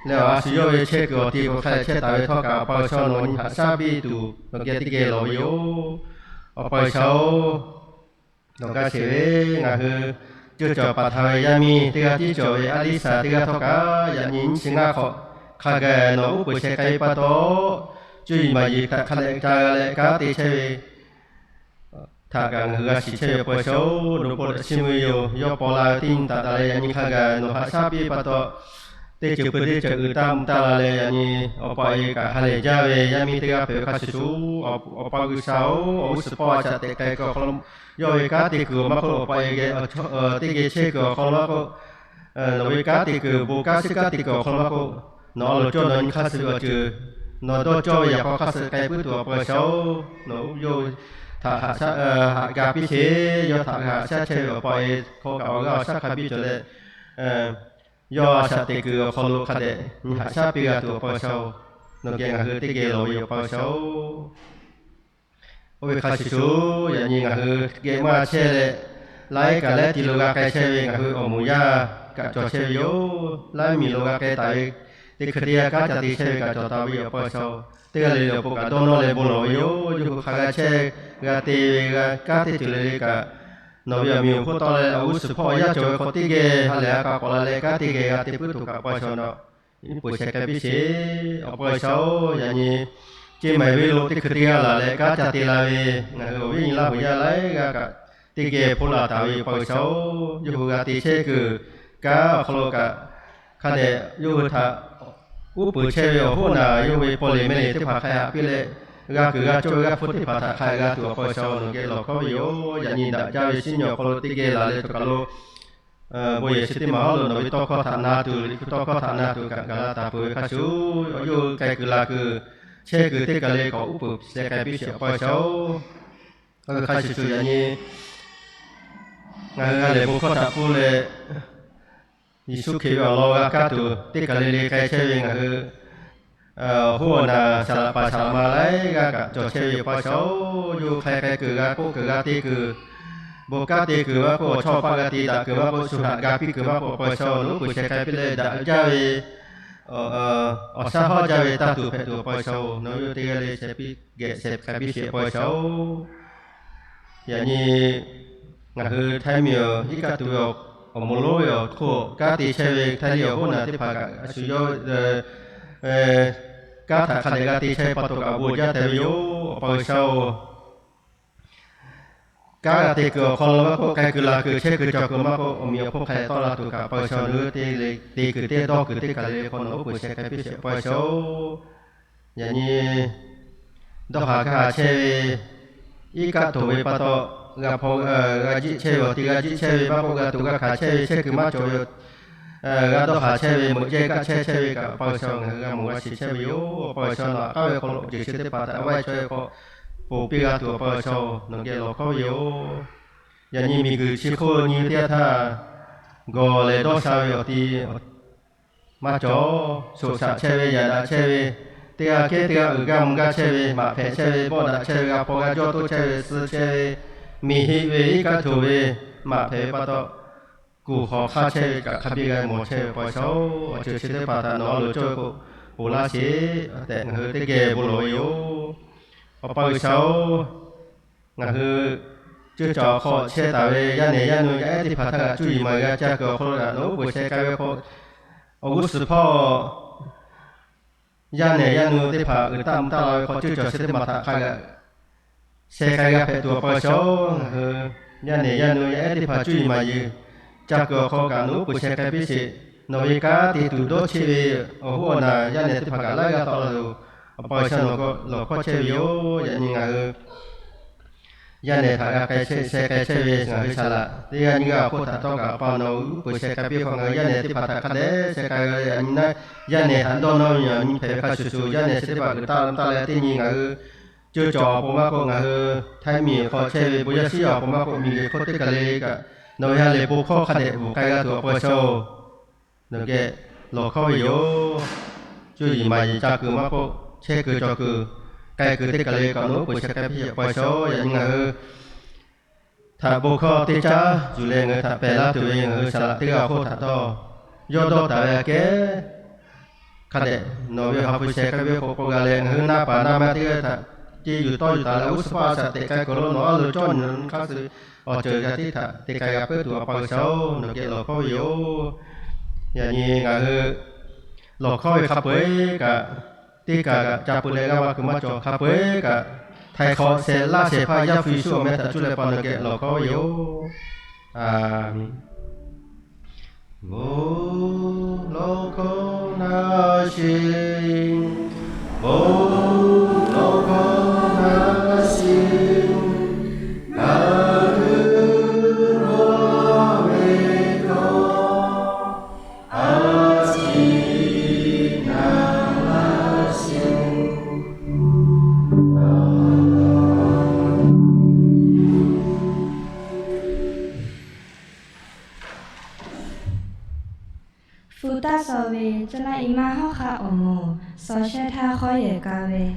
leh, a shu yawˇ ve chehˇ kuiˬ awˬ ti k'o hk'a dehꞈ chehˇ taˍ ve htawˇ kaꞈ, Awˬ pa G'uiˬsha nawˬ nyi haꞈ shaˉ piˇ tuˬ nawˬ geh teˇ geh lawˬ ve yoˬ. Awˬ pa G'uiˬsha-oˬ, nawˬ g'a sheˍ ve ngaˬ hui ceuˇ cawˬ paˍ htaꞈ ve yaˇ miˇ teˇ g'aˇ tiˉ cawˬ ve Aˉliˇsaˍ teˇ g'aˇ htawˇ kaꞈ, yaꞈ nyi nyiˇ chi ngaˇ hk'awꞈ hk'a gaˬ nawˬ uˉ peunˍ sheh k'ai ve pa taw, cuˇ yiˍ maˍ yiˍ htaꞈ hk'a dehꞈ ca g'a leh kanˉ te chehˇ ve htaꞈ kaꞈ ngaˬ hui g'a shiˍ chehˇ ve Awˬ pa G'uiˬsha-oˬ, nawˬ bon lawˬ chiˇ mvuh ve yoˬ. Yawˇ paw la ve teˇ nyi htaꞈ daꞈ leh yaꞈ nyi hk'a gaˬ nawˬ haꞈ shaˉ piˇ ve pa taw, teˇ ceuˬ pui teˇ ceuˬ uiˍ taˇ mvuh taˇ la leh yaꞈ nyi Awˬ pa G'uiˬsha kaꞈ ha lehˬ jaˇ ve yaˇ miˇ teˇ g'aˇ hpehꞈ ve hk'a shuˍ shuˍ, Awˬ pa G'uiˬsha-oˬ, awˬ g'uˇ suhˍ hpawˇ a shaꞈ tehꞈ k'ai kuiˬ awˬ hk'aw lo, yawˇ ve kanˉ te kuiˬ maˇ k'oˆ, Awˬ pa G'uiˬsha geh teˇ geh chehˇ kuiˬ awˬ hk'aw lo maˇ k'oˆ, nawˬ ve kanˉ te kuiˬ, bon kanˉ shiˉ kanˉ te kuiˬ awˬ hk'aw lo maˇ k'oˆ, nawˬ a loˍ cawˇ nawˬ nyi hk'aˇ suh ve awˬ ceuˬ, nawˬ dawˇ cawˇ ve yaꞈ k'aw hk'aˇ suh k'ai puiˉ tuˬ Awˬ pa G'uiˬsha-oˬ, nawˬ yawˇ htaꞈ haꞈ shaˉ haꞈ ga piˇ sheˍ. Yawˇ htaꞈ haꞈ shaˉ chehˇ ve Awˬ pa G'uiˬsha hk'aw kaꞈ awˬ g'aˇ awˬ shaˉ hk'a biˇ cawˬ leh, yawˇ a shaꞈ teꞈ kuiˬ awˬ hk'aw lo hk'a dehꞈ nyi haꞈ shaˉ piˇ g'a tuˬ Awˬ pa G'uiˬsha-oˬ, nawˬ geh ngaˬ hui teˇ geh lawˬ ve yoˬ Awˬ pa G'uiˬsha-oˬ. Oˇ ve hk'a shuˍ shuˍ yaꞈ nyi ngaˬ hui geh maˇ chehˇ leh, laiˉ kaꞈ laiˉ ti lo g'a k'ai chehˇ ve ngaˬ hui awˬ moˍ yaˇ kaꞈ cawˬ chehˇ ve yoˬ. Laiˉ miˬ lo g'a k'ai taˍ ve teˇ hkui teˇ yanˇ kanˉ ca te chehˇ ve kaꞈ cawˬ taˍ ve yoˬ Awˬ pa G'uiˬsha-oˬ. Teˇ g'aˇ le le awˬ pon kaꞈ dawˇ nawˇ leh bon lawˬ ve yoˬ. Yawˇ hui hk'a g'a chehˇ g'a te ve g'a kanˉ teˇ ceuˬ le le kaꞈ, nawˬ ve awˬ meꞈ awˬ hponˇ tawˆ leh awˬ g'uˇ suhˍ hpawˇ awˬ yanˇ cawˬ ve hk'aw teˇ geh ha lehˬ ha k'a k'awꞈ la leh kanˉ teˇ geh g'a te puiˉ tuˬ kaꞈ Awˬ pa G'uiˬsha nawˬ uˉ peunˍ sheh k'ai piˇ sheˍ. Awˬ pa G'uiˬsha-oˬ, yaꞈ nyi ceˇ maiˍ ve lo teˇ hkui teˇ g'aˇ laˬ leh kanˉ ca te la ve ngaˬ hui awˬ viˉ nyi Laˇ huˍ yaˇ laiˉ g'aˇ kaꞈ teˇ geh hpawˇ laˬ taˍ ve yoˬ Awˬ pa G'uiˬsha-oˬ. Yawˇ hui g'a te chehˇ kuiˬ kanˉ awˬ hk'aw lo kaꞈ hk'a dehꞈ yawˇ hui htaꞈ uˉ peunˍ chehˇ ve awˬ hoˉ naˬ yawˇ hui ve paw leˬ meh leˬ teˇ hpaˍ hk'a haꞈ piˇ leh, g'a kuiˬ g'a cawˇ ve g'aˇ hpfuhˇ teˇ hpaˍ htaꞈ hk'a g'a tuˬ Awˬ pa G'uiˬsha nawˬ geh lawˬ hkawˉ ve yoˬ. Yaꞈ nyi daꞈ jaˇ ve shinˉ nyi awˬ hk'aw lo teˇ geh laˬ leh cawˬ kaˬ lo bon yehˬ chi teˇ maˬ hawˉ lo nawˬ ve tawˇ hkawˇ htaꞈ na tuˬ, Liꞈ hpu tawˇ hkawˇ htaꞈ na tuˬ kaꞈ gaˬ la taˍ peuˬ ve hk'a shuˍ, yawˇ hui k'ai kuiˬ la kuiˬ, chehˇ kuiˬ teˇ kaˬ le k'awꞈ uˉ peunˍ sheh k'ai piˇ sheˍ Awˬ pa G'uiˬsha-oˬ. Oˇ ve hk'a shuˍ shuˍ yaꞈ nyi ngaˬ hui ha lehˬ bon hkawˇ htaꞈ pfuhˇ leh Yeˍsuˆ Hkriꞈ ve awˬ lawn g'a kaˇ tuˬ teˇ kaˬ le le k'ai chehˇ ve ngaˬ hui awˬ hoˉ awˬ naˬ saˍ laꞈ paˍ saˍ laꞈ ma laiˉ g'aˇ kaꞈ cawˬ chehˇ ve Awˬ pa G'uiˬsha-oˬ, yawˇ hui hk'a hk'e k'ai kuiˬ g'a k'oˆ kuiˬ g'a te kuiˬ, bon kanˉ te kuiˬ maˇ k'oˆ, awˬ chawˇ paˆ g'a te daꞈ kuiˬ maˇ k'oˆ, shu htaꞈ ga piˇ kuiˬ maˇ k'oˆ, Awˬ pa G'uiˬsha-oˬ, nawˬ uˉ peunˍ sheh k'ai piˇ leh daꞈ jaˇ ve awˬ shaˉ hawˉ jaˇ ve taˇ tuˬ hpehꞈ tuˬ Awˬ pa G'uiˬsha-oˬ, nawˬ yawˇ teˇ g'aˇ le sheh piˇ geh sheh k'ai piˇ sheˍ Awˬ pa G'uiˬsha-oˬ. Yaꞈ nyi ngaˬ hui Htaiˇ miˬ awˬ iˉ kaˆ tuˬ ve awˬ moˍ lonˉ ve awˬ hk'oˆ kanˉ te chehˇ ve Htaiˇ liˇ awˬ hoˉ naˬ teˇ hpaˍ kaꞈ a shu yawˇ kanˉ htaꞈ hk'a dehꞈ g'a te chehˇ ve pa taw kaꞈ awˬ bon jaˇ tehꞈ ve yoˬ. Awˬ pa G'uiˬsha-oˬ, kanˉ g'a te kuiˬ awˬ hk'aw lo maˇ k'oˆ, k'ai kuiˬ la kuiˬ chehˇ kuiˬ cawˬ kuiˬ maˇ k'oˆ, awˬ meꞈ awˬ hponˇ hk'a dehꞈ tawˆ la tuˬ kaꞈ Awˬ pa G'uiˬsha-oˬ, te kuiˬ teˇ dawˇ kuiˬ teˇ kaˬ le le hk'aw nawˬ uˉ peunˍ sheh k'ai piˇ sheˍ Awˬ pa G'uiˬsha-oˬ. Yaꞈ nyi dawˇ haˍ gaˇ haˍ chehˇ ve iˉ kaˆ toˍ ve pa taw, g'a hpaw g'a jiˆ chehˇ ve awˬ ti g'a jiˆ chehˇ ve maˇ k'oˆ, g'a toꞈ g'a hkanˍ chehˇ ve chehˇ kuiˬ maˇ cawˬ ve g'a dawˇ haˍ chehˇ ve meuꞈ jehˇ kaˆ chehˇ chehˇ ve kaꞈ Awˬ pa G'uiˬsha-oˬ, ngaˬ hui g'a mawˬ g'a shiˍ chehˇ ve yoˬ. Awˬ pa G'uiˬsha-oˬ, naˬ k'aˉ ve hk'aw lo awˬ ceuˬ chi teˇ hpaˍ htaꞈ a vaˇ chaweh hk'aw ponˬ piˇ g'a tuˬ Awˬ pa G'uiˬsha-oˬ, nawˬ geh lawˬ hkawˉ ve yoˬ. Yaꞈ nyi miˬguiˬ chi hk'oˆ nyi teˇ g'aˇ htaˇ, gawˬ lehˬ dawˇ sha ve awˬ ti maˇ cawˬ. Shoꞈ shaꞈ chehˇ ve, yaꞈ daꞈ chehˇ ve, teˇ g'aˇ kehˉ teˇ g'aˇ uiˍ gaˇ mvuh gaˇ chehˇ ve, maꞈ hpehꞈ chehˇ ve, bawˆ daꞈ chehˇ ve, g'a hpaw g'a jawˇ toˇ chehˇ ve, suh chehˇ ve, miˬ heˆ ve, iˉ kaˆ toˍ ve, maꞈ hpehꞈ ve pa taw, kuˬ hawˬ hk'aˇ chehˇ ve kaꞈ hk'a biˇ g'a mawˬ chehˇ ve Awˬ pa G'uiˬsha-oˬ, awˬ ceuˬ chi teˇ hpaˍ htaꞈ nawˬ a loˍ cawˇ ve k'o, ponˬ laˇ sheˍ tehꞈ ngaˬ hui teˇ geh bon lawˬ ve yoˬ. Awˬ pa G'uiˬsha-oˬ, ngaˬ hui ceuˇ caˬ awˬ hk'aw chehˇ taˍ ve yaˇ nehˬ yaˇ nu yaˇ ehˉ teˇ hpaˍ htaˇ kaꞈ cuˇ yiˍ maˍ g'a caˇ kuiˬ awˬ hk'aw lo kaꞈ nawˬ uˉ peunˍ sheh k'ai ve hk'aw, awˬ g'uˇ suhˍ hpawˇ yaˇ nehˬ yaˇ nu teˇ hpaˍ uiˍ taˆ mvuh taˆ la ve hk'aw ceuˇ caˬ chi teˇ maˬ htaꞈ hk'a gaˬ sheh k'ai g'a hpehꞈ tuˬ Awˬ pa G'uiˬsha-oˬ, ngaˬ hui yaˇ nehˬ yaˇ nu yaˇ ehˉ teˇ hpaˍ cuˇ yiˍ maˍ yiˍ caˇ kuiˬ awˬ hk'aw kaꞈ nawˬ uˉ peunˍ sheh k'ai piˇ sheˍ. Nawˬ ve kanˉ te tuˬ dawˇ cheˆ ve awˬ hoˉ awˬ naˬ yaˇ nehˬ teˇ hpaˍ kaꞈ laiˉ g'aˇ tawˆ la tuˬ, Awˬ pa G'uiˬsha nawˬ k'awꞈ lawˬ hkawˇ chehˇ ve yoˬ. Yaꞈ nyi ngaˬ hui yaˇ nehˬ htaꞈ g'a k'ai chehˇ, sheh k'ai chehˇ ve ngaˬ hui shaˍ laꞈ teˇ g'aˇ nyiˇ g'aˇ awˬ hk'oˆ htaꞈ tawˇ kaꞈ, Awˬ pa nawˬ uˉ peunˍ sheh k'ai piˇ hk'aw ngaˬ hui yaˇ nehˬ teˇ hpaˍ htaꞈ hk'a dehꞈ sheh k'ai ve yaꞈ nyi naˉ, yaˇ nehˬ htaꞈ dawˇ nawˇ ve yaꞈ nyi hpehꞈ ve hk'a shuˍ shuˍ, yaˇ nehˬ chi teˇ hpaˍ g'uiˬ taˆ taˆ leh teˇ nyi ngaˬ hui ceuˇ cawˬ awˬ pon maˇ k'oˆ, ngaˬ hui Htaiˇ miˬ hk'aw chehˇ ve bon yaˇ shiˉ awˬ pon maˇ k'oˆ, miˬ guiˬ hk'oˆ teˇ kaˬ le le kaꞈ nawˬ ve ha lehˬ bon hkawˇ hk'a dehꞈ bvuhˬ k'ai g'a tuˬ awˬ pon a shaˍ oˬ. Nawˬ geh lawˬ hkawˇ ve yoˬ. Cuˇ yiˍ maˍ yiˍ ca kuiˬ maˇ k'oˆ, chehˇ kuiˬ cawˬ kuiˬ, k'ai kuiˬ teˇ kaˬ le kaꞈ nawˬ uˉ peunˍ sheh k'ai piˇ awˬ pon a shaˍ oˬ. Yaꞈ nyi ngaˬ hui htaꞈ bon hkawˇ teˇ caˉ yuˬ leh ngaˬ hui htaꞈ pehˬ laˇ tuˬ ve ngaˬ hui shaˍ laꞈ teˇ g'aˇ awˬ hk'oˆ htaꞈ htawˇ, yawˇ dawˇ taˍ ve aꞈ kehˉ hk'a dehꞈ nawˬ ve ha hpu sheh k'ai ve k'awꞈ k'oˆ g'a leh, ngaˬ hui naˇ paˍ naˇ ma teˇ g'aˇ htaꞈ ce yuˬ tawˇ yuˬ taˍ leh, g'uˇ suhˍ paˆ a shaꞈ teꞈ k'ai kuiˬ lo nawˬ a lo cawˇ nyi hk'aˇ suh awˬ ceuˬ g'a teˇ htaꞈ te k'ai g'a peuˬ tuˬ awˬ pa g'a shaˍ oˬ. Nawˬ geh lawˬ hkawˇ ve yoˬ. Yaꞈ nyi ngaˬ hui lawˬ hkawˇ ve hk'a peu-eˬ kaꞈ, teˇ kaˬ kaꞈ ca peu leh g'aˇ va kuiˬ maˇ cawˬ. Hk'a peu-eˬ kaꞈ, htaiˍ hk'awꞈ shehˍ laˇ shehˍ hpaˇ Yaˇ hpu Yeˍsuˆ awˬ meh htaꞈ cuˇ leh pa nawˬ geh lawˬ hkawˇ ve yoˬ. Aˬ miˍ. Bon lawˬ hkawˇ na sheˍ, bon lawˬ hkawˇ na sheˍ, ngaˬ hui lawˬ ve hkawˇ a ciˉ na sheˍ. 福大所为 Cala Ima hawˉ hk'a awˬ moˍ, Sawˍ shehˇ htaˇ hk'awˇ yehˬ ka ve.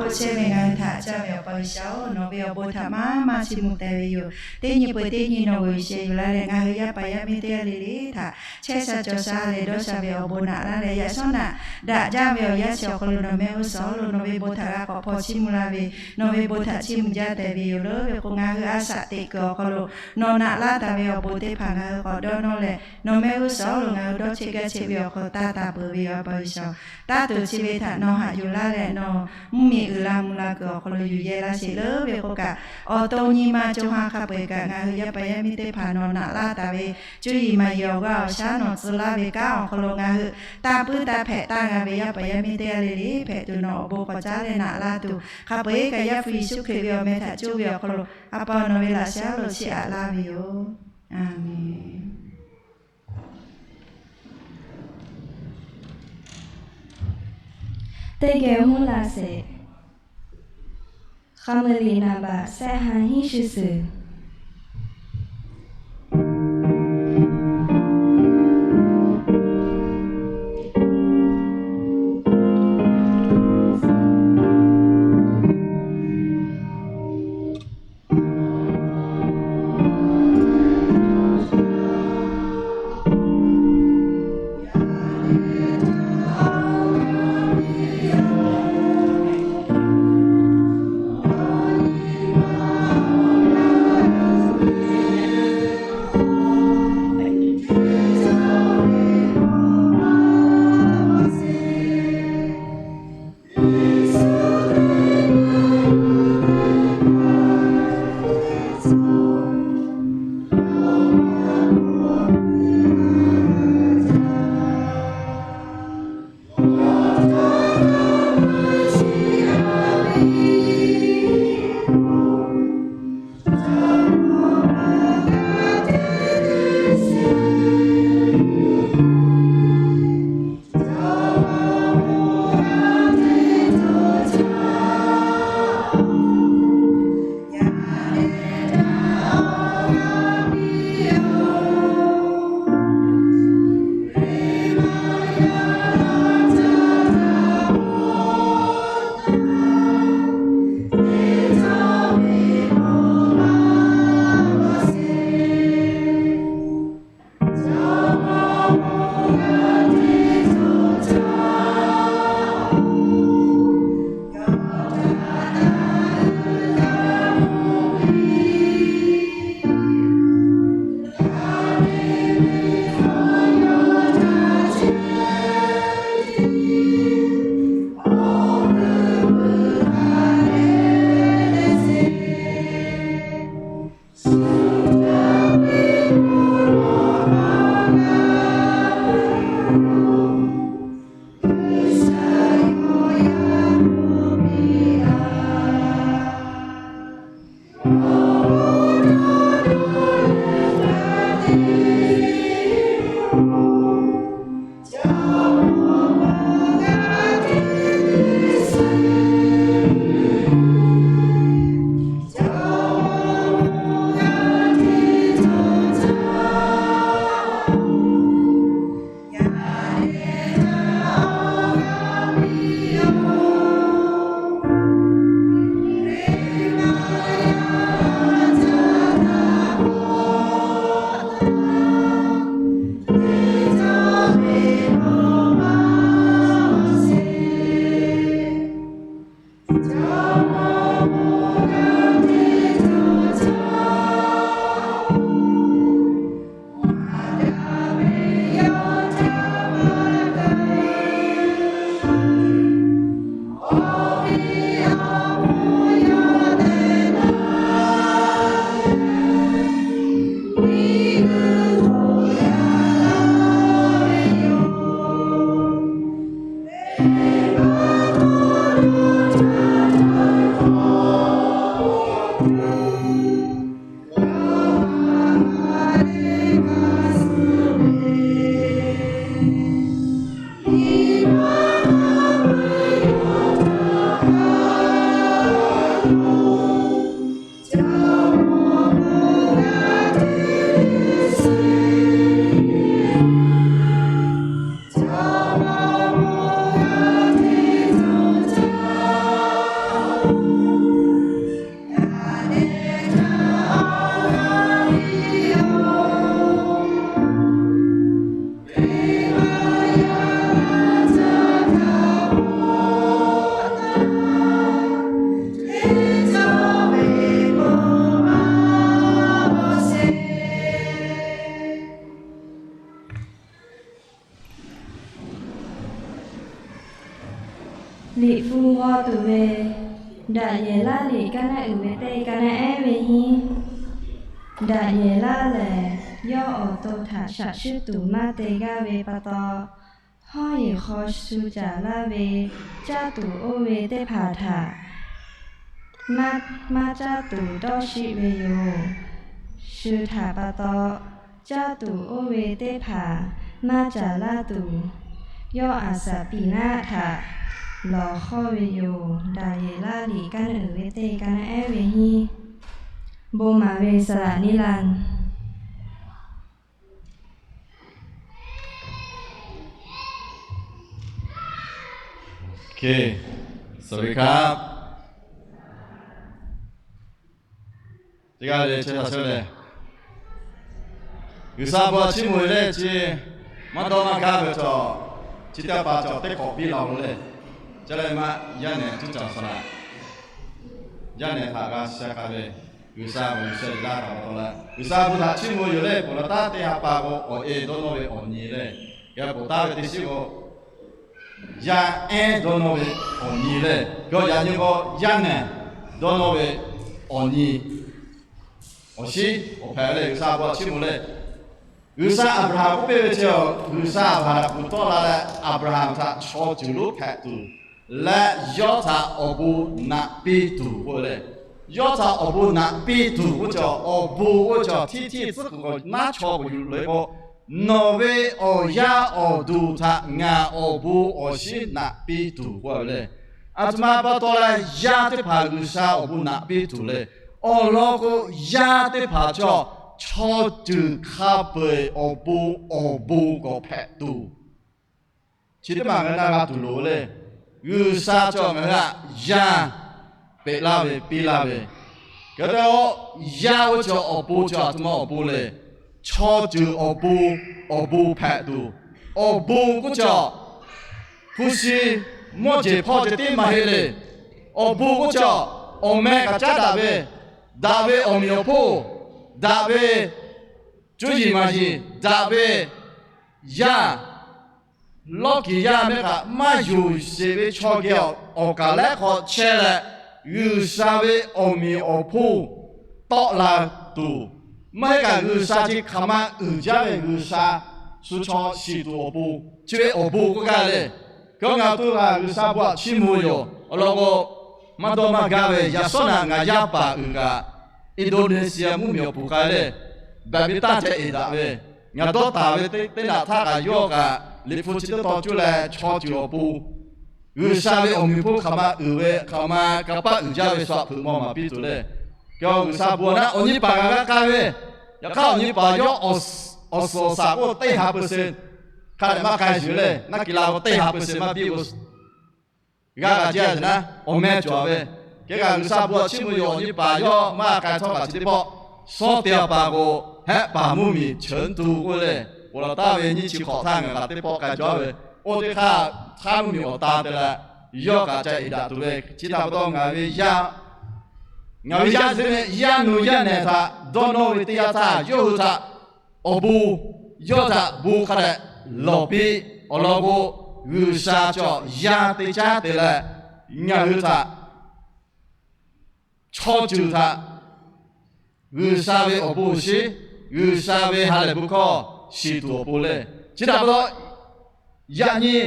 Chehˇ ve ngaˬ hui htaꞈ caˇ ve Awˬ pa G'uiˬsha-oˬ, nawˬ ve awˬ bon htaꞈ maˇ maˇ chiˇ mvuh teh ve yoˬ. Teˇ nyi peuˬ teˇ nyi nawˬ g'uiˬ sheˍ yuˬ laˇ leh, ngaˬ hui yaˇ paˍ yaˇ miˇ teˇ g'aˇ le le htaꞈ chehˇ sha cawˬ sha leh dawˇ sha ve awˬ bon naꞈ laˇ leh, yaꞈ shawˉ naꞈ daꞈ jaˇ ve awˬ yanˇ chi awˬ hk'aw lo nawˬ mehˆ g'uˇ suhˍ awˬ hk'aw lo nawˬ ve bon htaꞈ g'a k'awꞈ hpaw chiˇ mvuh laˇ ve, nawˬ ve bon htaꞈ chiˇ mvuh jaˇ tehꞈ ve yoˬ. Leuˉ ve k'o, ngaˬ hui a shaꞈ teꞈ kuiˬ awˬ hk'aw lo nawˬ naꞈ laˇ taˍ ve awˬ bon teˇ hpaˍ ngaˬ hui k'awꞈ dawˇ nawˇ leh, nawˬ mehˆ g'uˇ suhˍ awˬ hk'aw lo ngaˬ hui dawˇ cheˆ gaˇ cheˆ ve awˬ hk'aw lo taˇ taˍ peuˬ ve yoˬ, Awˬ pa G'uiˬsha-oˬ. Taˇ tuˬ chi ve htaꞈ nawˬ haꞈ yuˬ laˇ leh, nawˬ mvuhˇmiˬ uiˍ la mvuh la kuiˬ awˬ hk'aw lo yuˬ yehˇ laˇ sheˍ. Leuˉ ve k'o kaꞈ, awˬ to nyi ma co ha hk'a peu-eˬ kaꞈ ngaˬ hui yaˇ paˍ yaˇ miˇ teˇ hpaˍ nawˬ naꞈ laˇ taˍ ve cuˇ yiˍ maˍ yiˍ awˬ g'aˇ awˬ shaˉ nawˬ tcuh laˇ ve kanˉ awˬ hk'aw lo ngaˬ hui taˇ puiˉ taˇ hpehꞈ taˇ g'a ve yaˇ paˍ yaˇ miˇ teˇ g'aˇ le le hpehꞈ tuˬ nawˬ awˬ bon k'awꞈ caˉ leh naꞈ laˇ tuˬ, hk'a peu-eˬ kaꞈ Yaˇ hpu Yeˍsuˆ Hkriꞈ ve awˬ meh htaꞈ cuˇ ve awˬ hk'aw lo A pa nawˬ ve laꞈ sheh lo chiˇ aꞈ laˇ ve yoˬ. Aˬmenˍ. Teˇ geh mvuhˇ la sheˍ. Hk'a meuˍ liꞈ naˍ baꞈ shehˆ ha hiˉ shu suhˍ. Paw tuˬ ve, Daꞈ yehˬ laˇ liꞈ kaˇ naˉ uiˍ ve teˇ kaˇ naˉ ehˉ ve hiˉ. Daꞈ yehˬ laˇ lehˬ, yawˇ awˬ to htaꞈ shaꞈ shuˉ tuˬ maˇ te g'aˇ ve pa taw, hawˉ yeˬ hk'aw shu caˍ laˇ ve caˇ tuˬ oˇ ve teˇ hpaˍ htaꞈ maˇ, maˇ caˇ tuˬ dawˇ shiˆ ve yoˬ. Shu htaꞈ pa taw, caˇ tuˬ oˇ ve teˇ hpaˍ maˇ caˍ laˇ tuˬ, yawˇ aˍsaˍ piˍ naˆ htaꞈ lawˬ hawˇ ve yoˬ. Daꞈ yehˬ laˇ liꞈ kaˇ naˉ uiˍ ve teˇ kaˇ naˉ ehˉ ve hiˉ. Bon maˍ ve saˍ laꞈ neˇ laˇ. โอเค สวัสดีครับ Teˇ g'aˇ le chehˇ sha chehˇ le. G'uiˬsha bon chiˇ mvuh leh chi maˇ dawˇ maˇ gaˇ ve chaw, chi teˇ pa chaw teˇ hk'awꞈ biˇ la lo le. Ca leh maˇ yaˇ nehˬ cuˇ caˬ saˍ laꞈ, yaˇ nehˬ htaꞈ g'a sha k'a ve, G'uiˬsha bon sha laˇ htaꞈ pa taw leh, G'uiˬsha bon htaꞈ chiˇ mvuh yoˬ le. Peuˬ laˬ taˉ teˇ ha pa k'o, awˬ e dawˇ nawˇ ve awˬ nyi le. G'a peuˬ taˉ ve teˇ shiˉ k'o, yaˇ ehˉ dawˇ nawˇ ve awˬ nyi le. Yawˇ yaꞈ nyi k'o, yaˇ nehˬ dawˇ nawˇ ve awˬ nyi, awˬ shiˉ awˬ hpehꞈ le. G'uiˬsha bon chiˇ mvuh le. G'uiˬsha Aˍbraˍhanˍ k'oˆ piˇ ve chi, G'uiˬsha Aˍbraˍhanˍ htaꞈ kuˬ tawˆ la leh, Aˍbraˍhanˍ htaꞈ chaw ceuˬ lonˉ hpehꞈ tuˬ leh, yawˇ htaꞈ awˬ bon naꞈ piˇ tuˬ k'oˆ ve le. Yawˇ htaꞈ awˬ bon naꞈ piˇ tuˬ k'oˆ ve chaw, awˬ bon k'oˆ ve chaw htiˇ htiˇ tcuhˉ kuiˬ k'o maˇ chaw k'o yuˬ le k'o, nawˬ ve awˬ yaˇ awˬ duˬ htaꞈ ngaˬ awˬ bon awˬ shiˉ naꞈ piˇ tuˬ k'oˆ ve le. Aˬ htoꞈ ma pa taw leh yaˇ teˇ hpaˍ G'uiˬsha awˬ bon naꞈ piˇ tuˬ le. Awˬ lawn k'o, yaˇ teˇ hpaˍ chaw, chaw ceuˬ hk'a peu-eˬ awˬ bon awˬ bon k'awꞈ hpehꞈ tuˬ, chi teˇ maˬ ngaˬ hui na g'a tuˬ loˍ le. G'uiˬsha chaw ngaˬ hui htaꞈ yaˇ peꞈ laˇ ve piˇ laˇ ve, hk'e te-o, yaˇ oˇ chaw awˬ pon chaw aˬ htoꞈ ma awˬ pon le. Chaw ceuˬ awˬ pon awˬ bon hpehꞈ tuˬ, awˬ bon k'oˆ chaw hpu shi mawˇ jeˬ hpawˇ ceh tiˉ maˇ heˆ le. Awˬ bon k'oˆ chaw awˬ meh kaꞈ caˉ daꞈ ve, daꞈ ve awˬ meꞈ awˬ hponˇ, daꞈ ve cuˇ yiˍ maˍ yiˍ, daꞈ ve yaˇ lawˇ kiˍ yaˇ meh kaꞈ maˇ yonˍ sheˍ ve chaw geh awˬ kaˍ lehˉ hk'aw chehˇ leh, G'uiˬsha ve awˬ meꞈ awˬ hponˇ tawˆ la tuˬ, maˇ heˆ kaꞈ G'uiˬsha chi hk'aˬ ma uiˍ jaˇ ve G'uiˬsha shu chaw shiˍ tuˬ awˬ pon, chi ve awˬ bon k'oˆ gaˇ le. Hk'e ngaˬ hui htaꞈ G'uiˬsha bon htaꞈ chiˇ mvuh yoˬ. Awˬ lawn k'o, maˇ dawˇ maˇ gaˇ ve yaꞈ shawˉ naꞈ ngaˬ yaˇ paˍ uiˍ kaꞈ, Indonesia mvuhˇmiˬ awˬ pon k'ai le, baꞈ ve taˇ ceh eˍ daꞈ ve, ngaˬ dawˇ taˍ ve teˇ naꞈ htaˇ kaꞈ yawˇ kaꞈ Liꞈ hpu chi teˇ taw cuˇ leh chaw ceuˬ awˬ pon, G'uiˬsha ve awˬ meꞈ hponˇ hk'aˬ ma uiˍ ve, hk'aˬ ma kanˇ paˆ uiˍ jaˇ ve shu htaꞈ hpeuꞈ maw maˍ piˇ tuˬ le. Hk'e G'uiˬsha bon naˆ awˬ nyi paˍ g'a g'a k'ai ve, yaꞈ hk'aˇ awˬ nyi paˍ yawˇ awˬ suhˍ awˬ saˍ k'oˆ teˇ ha percent hk'a dehꞈ maˇ k'ai yuˬ le. Naˆ kiˬ la k'o teˇ ha percent maˇ biˇ k'o, g'a g'a jaˇ ve naˉ awˬ meh cawˬ ve. Hk'e kaꞈ G'uiˬsha bon chiˇ mvuh yoˬ. Awˬ nyi paˍ yawˇ maˇ k'ai htawˇ kaꞈ chi teˇ pawˆ, shawˉ te a pa k'o, hehˆ paˍ mvuhˇmiˬ cheuˬ tuˬ k'oˆ le. Peuˬ laˬ taˉ ve nyiˇ chi hk'awꞈ htaˇ ngaˬ kaꞈ teˇ pawˆ k'ai jaw ve, oˇ teˇ hk'aˇ htaˇ mvuhˇmiˬ awˬ ta te leh, yawˇ kaꞈ ca eˍ daꞈ tuˬ ve. Chi htaꞈ pa taw ngaˬ ve yaˇ, ngaˬ ve yaˇ chi teˇ ve yaˇ nu yaˇ nehˬ htaꞈ dawˇ nawˇ ve teˇ yanˇ htaˇ, yawˇ hui htaꞈ awˬ bon, yawˇ htaꞈ bon hk'a dehꞈ lawˬ piˇ. Awˬ lawn k'o, G'uiˬsha cawˬ yaˇ teˇ caˉ te leh, ngaˬ hui htaꞈ chaw ceuˬ htaꞈ G'uiˬsha ve awˬ bon awˬ shiˉ, G'uiˬsha ve ha lehˬ bon hkawˇ shiˍ tuˬ awˬ pon le. Chi htaꞈ pa taw, yaꞈ nyi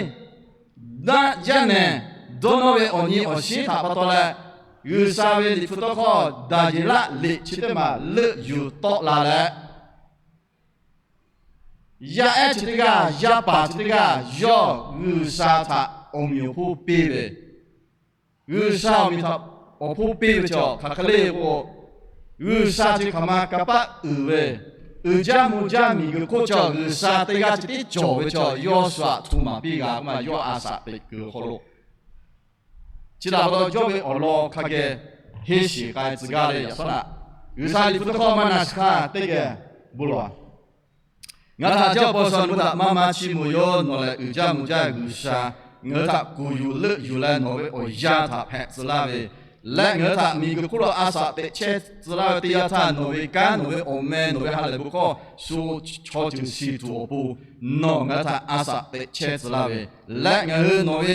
naˆ yaˇ nehˬ dawˇ nawˇ ve awˬ nyi awˬ shiˉ htaꞈ pa taw leh, G'uiˬsha ve Liꞈ hpu tawˇ hkawˇ Daˍyeˍlaˆ liꞈ chi teˇ maˬ leuˆ yuˬ tawˆ la leh, yaˇ ehˉ chi teˇ g'aˇ, yaˇ paˍ chi teˇ g'aˇ yawˇ G'uiˬsha htaꞈ awˬ meꞈ awˬ hponˇ piˇ ve, G'uiˬsha awˬ meꞈ htaꞈ awˬ hponˇ piˇ ve chaw hk'aˬ hk'e le k'o, G'uiˬsha chi hk'aˬ ma kanˇ paˆ uiˍ ve, uiˍ jaˇ mvuh jaˇ miˬguiˬ hk'oˆ chaw G'uiˬsha teˇ g'aˇ chi tiˉ cawˬ ve chaw yawˇ shu htaꞈ hto maˍ piˇ g'a k'oˆ ma, yawˇ a shaꞈ teꞈ kuiˬ hk'aw lo. Chi htaꞈ pa taw, yawˇ ve awˬ lawn hk'a geh henˇ shiˍ k'ai tcuh gaˇ leh yaꞈ shawˉ naꞈ, G'uiˬsha Liꞈ hpu tawˇ hkawˇ maˇ na shiˍ hk'aˇ teˇ geh bon lawˬ. Ngaˬ htaꞈ jaˇ paw shaw nawˬ hui htaꞈ maˇ maˇ chiˇ mvuh yoˬ. Nawˬ lehˬ uiˍ jaˇ mvuh jaˇ G'uiˬsha, ngaˬ hui htaꞈ kuˬ yuˬ leuˆ yuˬ leh nawˬ ve awˬ yanˇ htaꞈ hpehꞈ tcuh laˇ ve, leh ngaˬ hui htaꞈ miˬguiˬ hk'oˆ lo a shaꞈ teꞈ chehˇ tcuh laˇ ve teˇ yanˇ htaˇ, nawˬ ve kanˉ, nawˬ ve awˬ meh, nawˬ ve ha lehˬ bon hkawˇ shu chaw ceuˬ shiˍ tuˬ awˬ pon, nawˬ ngaˬ hui htaꞈ a shaꞈ teꞈ chehˇ tcuh laˇ ve, leh ngaˬ hui nawˬ ve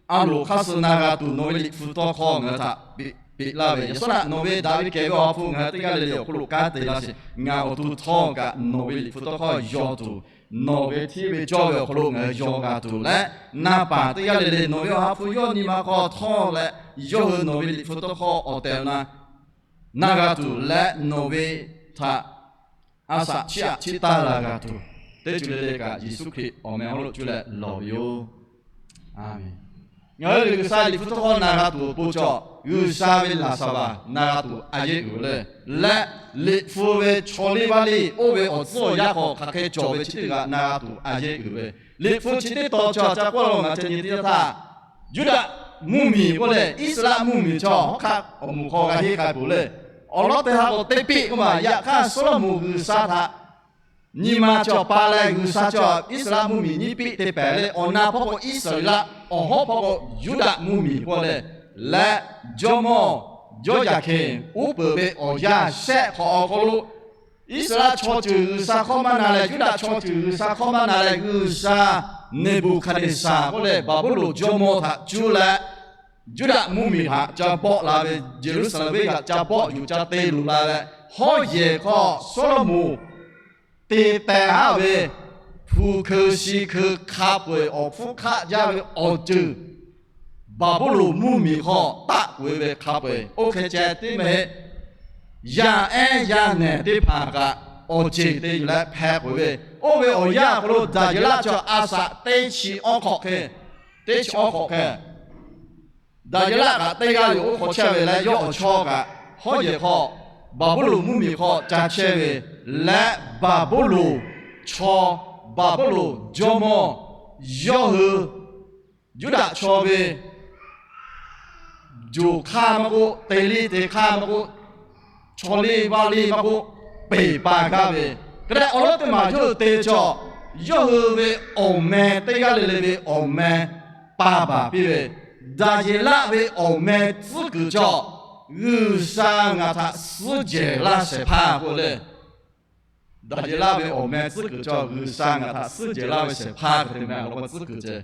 a loˍ hk'aˇ suh na g'a tuˬ nawˬ ve liꞈ hpu tawˇ hkawˇ ngaˬ hui htaꞈ peꞈ laˇ ve. Yaꞈ suhˉ naˆ nawˬ ve daꞈ ve kehˬ ve Awˬ ha hpu ngaˬ hui teˇ g'aˇ le le awˬ hk'aw lo kanˉ te laˇ sheˍ. Ngaˬ awˬ to htawˇ kaꞈ nawˬ ve liꞈ hpu tawˇ hkawˇ yaw tuˬ, nawˬ ve hteˇ ve cawˇ ve awˬ hk'aw lo ngaˬ hui yaw g'a tuˬ leh, na paˍ teˇ g'aˇ le le nawˬ ve Awˬ ha hpu yawˇ nyi ma hk'aw htawˇ leh, yawˇ hui nawˬ ve liꞈ hpu tawˇ hkawˇ awˬ tehˬ awˬ na na g'a tuˬ leh, nawˬ ve htaꞈ a shaꞈ chiˇ aꞈ chiˇ taˇ la g'a tuˬ, teˇ ceuˬ le le kaꞈ Yeˍsuˆ Hkriꞈ awˬ meh awˬ hk'aw lo cuˇ leh lawˬ ve yoˬ. Aˍmenˍ. Ngaˬ hui G'uiˬsha liꞈ hpu tawˇ hkawˇ na g'a tuˬ awˬ pon cawˬ, G'uiˬsha ve laˍ saˍ baˍ na g'a tuˬ a yeˆ uiˍ le. Leh liꞈ hpu ve chaw liˇ vaˇ liˇ oˇ ve awˬ tcuhˉ awˬ yanˇ hk'aw hk'aˬ hk'e cawˬ ve chi teˇ g'aˇ na g'a tuˬ a yeˆ uiˍ ve. Liꞈ hpu chi teˇ tawn chaw ca k'oˆ laˇ ngaˬ ca nyi teˇ yanˇ htaˇ, Yuˇdaꞈ mvuhˇmiˬ k'oˆ leh Iˉsaˍreˍlaˆ mvuhˇmiˬ chaw hawˉ hk'aˆ awˬ moˍ hk'aw g'a henˇ k'ai peuˬ le. Awˬ lawn teˇ ha k'o teˇ piˆ k'oˆ maˬ. Yaꞈ hk'aˇ Sawˉlaꞈmonˍ G'uiˬsha htaꞈ nyi ma cawˬ pa leh, G'uiˬsha cawˬ Iˉsaˍreˍlaˆ mvuhˇmiˬ nyiˇ piˆ te pehˍ leh, awˬ na hpawˇ k'o Iˉsaˍreˍlaˆ, awˬ hawˉ hpawˇ k'o Yuˇdaꞈ mvuhˇmiˬ k'oˆ leh, leh jawˇmawˇ Jawˇyaˍhkeˍ uˉ peunˍ ve awˬ yanˇ shehˆ hk'awꞈ awˬ hk'aw lo, Iˉsaˍreˍlaˆ chaw ceuˬ G'uiˬsha hkawˇ maˇ na leh, Yuˇdaꞈ chaw ceuˬ G'uiˬsha hkawˇ maˇ na leh, G'uiˬsha Neˍbuˍhkaˍneˍsaˍ k'oˆ leh Baˍbuˍlonˍ jawˇmawˇ htaꞈ cuˇ leh, Yuˇdaꞈ mvuhˇmiˬ htaꞈ ca bawˆ la ve, Yeˍruˆsaˍlehnˍ venˇ kaꞈ ca bawˆ yuˬ ca te luˬ la leh, hawˉ yehˬ hk'aw Sawˉlaꞈmonˍ te tehˬ haˉ ve hpu hkeu shi hkeu hk'a peu-eˬ awˬ hpfuhˇ hk'aˆ jaˇ ve awˬ ceuˬ Baˍbuˍlonˍ mvuhˇmiˬ hk'aw taˆ k'oꞈ-e ve hk'a peu-eˬ oˇ hk'e ceh tiˉ mehˍ. Yaˇ ehˉ yaˇ nehˬ teˇ hpaˍ kaꞈ awˬ ceˬ te yuˬ leh hpeh k'oꞈ-e ve, oˇ ve awˬ yanˇ awˬ hk'aw lo Daˍyeˍlaˆ chaw a shaꞈ teˇ chi awˉ hk'awꞈ hk'e, teˇ chi awˉ hk'awꞈ hk'e Daˍyeˍlaˆ kaꞈ teˇ g'aˇ yoˬ oˇ hk'aw chehˇ ve leh, yawˇ awˬ chawˇ kaꞈ hawˉ yehˬ hk'aw Baˍbuˍlonˍ mvuhˇmiˬ hk'aw ca chehˇ ve leh, Baˍbuˍlonˍ chaw, Baˍbuˍlonˍ jawˇmawˇ yawˇ hui Yuˇdaꞈ chaw ve joˬ hk'aˇ maˇ k'oˆ, te liˇ te hk'aˇ maˇ k'oˆ, chaw liˇ vaˇ liˇ maˇ k'oˆ, peˬ pa gaˇ ve, hk'e leh awˬ lawn teˇ maˬ yawˇ hui te cawˬ. Yawˇ hui ve awˬ meh teˇ g'aˇ le le ve awˬ meh pa baˬ piˇ ve, Daˍyeˍlaˆ ve awˬ meh tcuhˉ kuiˬ cawˬ, G'uiˬsha ngaˬ htaꞈ suhˉ jehˬ laˇ shehˍ hpaˇ k'oˆ le. Daˍyeˍlaˆ ve awˬ meh tcuhˉ kuiˬ cawˬ, G'uiˬsha ngaˬ htaꞈ suhˉ jehˬ laˇ ve shehˍ hpaˇ hk'e te meh awˬ lawn tcuhˉ kuiˬ ceh.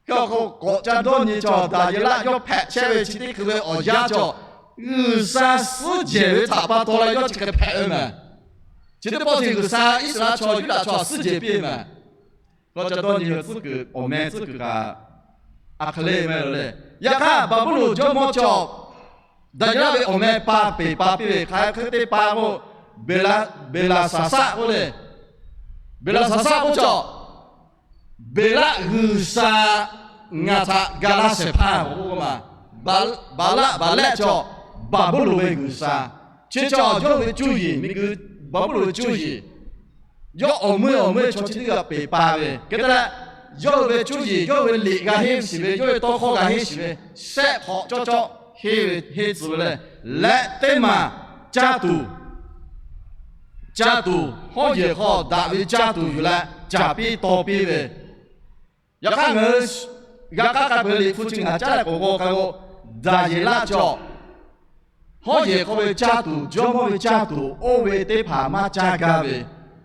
Hk'e awˬ hk'aw k'awꞈ ca dawˇ nyi cawˬ, Daˍyeˍlaˆ yawˇ hpehꞈ chehˇ ve chi teˇ hkui ve awˬ yanˇ cawˬ, G'uiˬsha suhˉ jehˬ ve htaꞈ pa taw leh yawˇ chi hk'e hpehꞈ ve mehˍ. Chi teˇ pawˆ te G'uiˬsha Iˉsaˍreˍlaˆ chaw Yuˇdaꞈ chaw suhˉ jehˬ piˇ ve mehˍ. K'awꞈ ca dawˇ nyi ve tcuhˉ kuiˬ, awˬ meh tcuhˉ kuiˬ kaꞈ a hk'e le meh lo le. Yaꞈ hk'aˇ Baˍbuˍlonˍ jawˇmawˇ cawˬ, Daˍyeˍlaˆ ve awˬ meh pa peˬ pa piˇ ve hk'a hk'e te pa k'o, Beˍlaˍsaˍsaˆ k'oˆ le. Beˍlaˍsaˍsaˆ k'oˆ cawˬ, Beˍlaˆ G'uiˬsha ngaˬ htaꞈ ga laˇ shehˍ hpaˇ k'oˆ k'oˆ maˬ. Baˍlaˆ, Baˍlaˆ cawˬ, Baˍbuˍlonˍ ve g'uiˬsha. Chi cawˬ yawˇ hui ve cuˇ yiˍ, miˬguiˬ Baˍbuˍlonˍ ve cuˇ yiˍ. Yawˇ awˬ meuˇ awˬ meuˇ chaw chi teˇ g'aˇ peˬ pa ve hk'e te leh, yawˇ hui ve cuˇ yiˍ, yawˇ hui ve liꞈ g'a henˇ shiˍ ve, yawˇ hui tawˇ hkawˇ g'a henˇ shiˍ ve, shehˆ hk'awꞈ cawˇ cawˇ henˇ ve henˇ tcuh ve le. Leh teˇ maˬ caˇ tuˬ, caˇ tuˬ, hawˉ yehˬ hk'aw daꞈ ve caˇ tuˬ yuˬ leh caˍ piˇ taw piˇ ve, yaꞈ hk'aˇ ngaˬ hui g'a k'aˉ k'ai peuˬ liꞈ hpu chi ngaˬ caˉ leh k'awꞈ g'aw k'ai k'o, Daˍyeˍlaˆ cawˬ hawˉ yehˬ hk'aw ve caˇ tuˬ, jawˇmawˇ ve caˇ tuˬ oˇ ve teˇ hpaˍ maˇ caˇ gaˇ ve,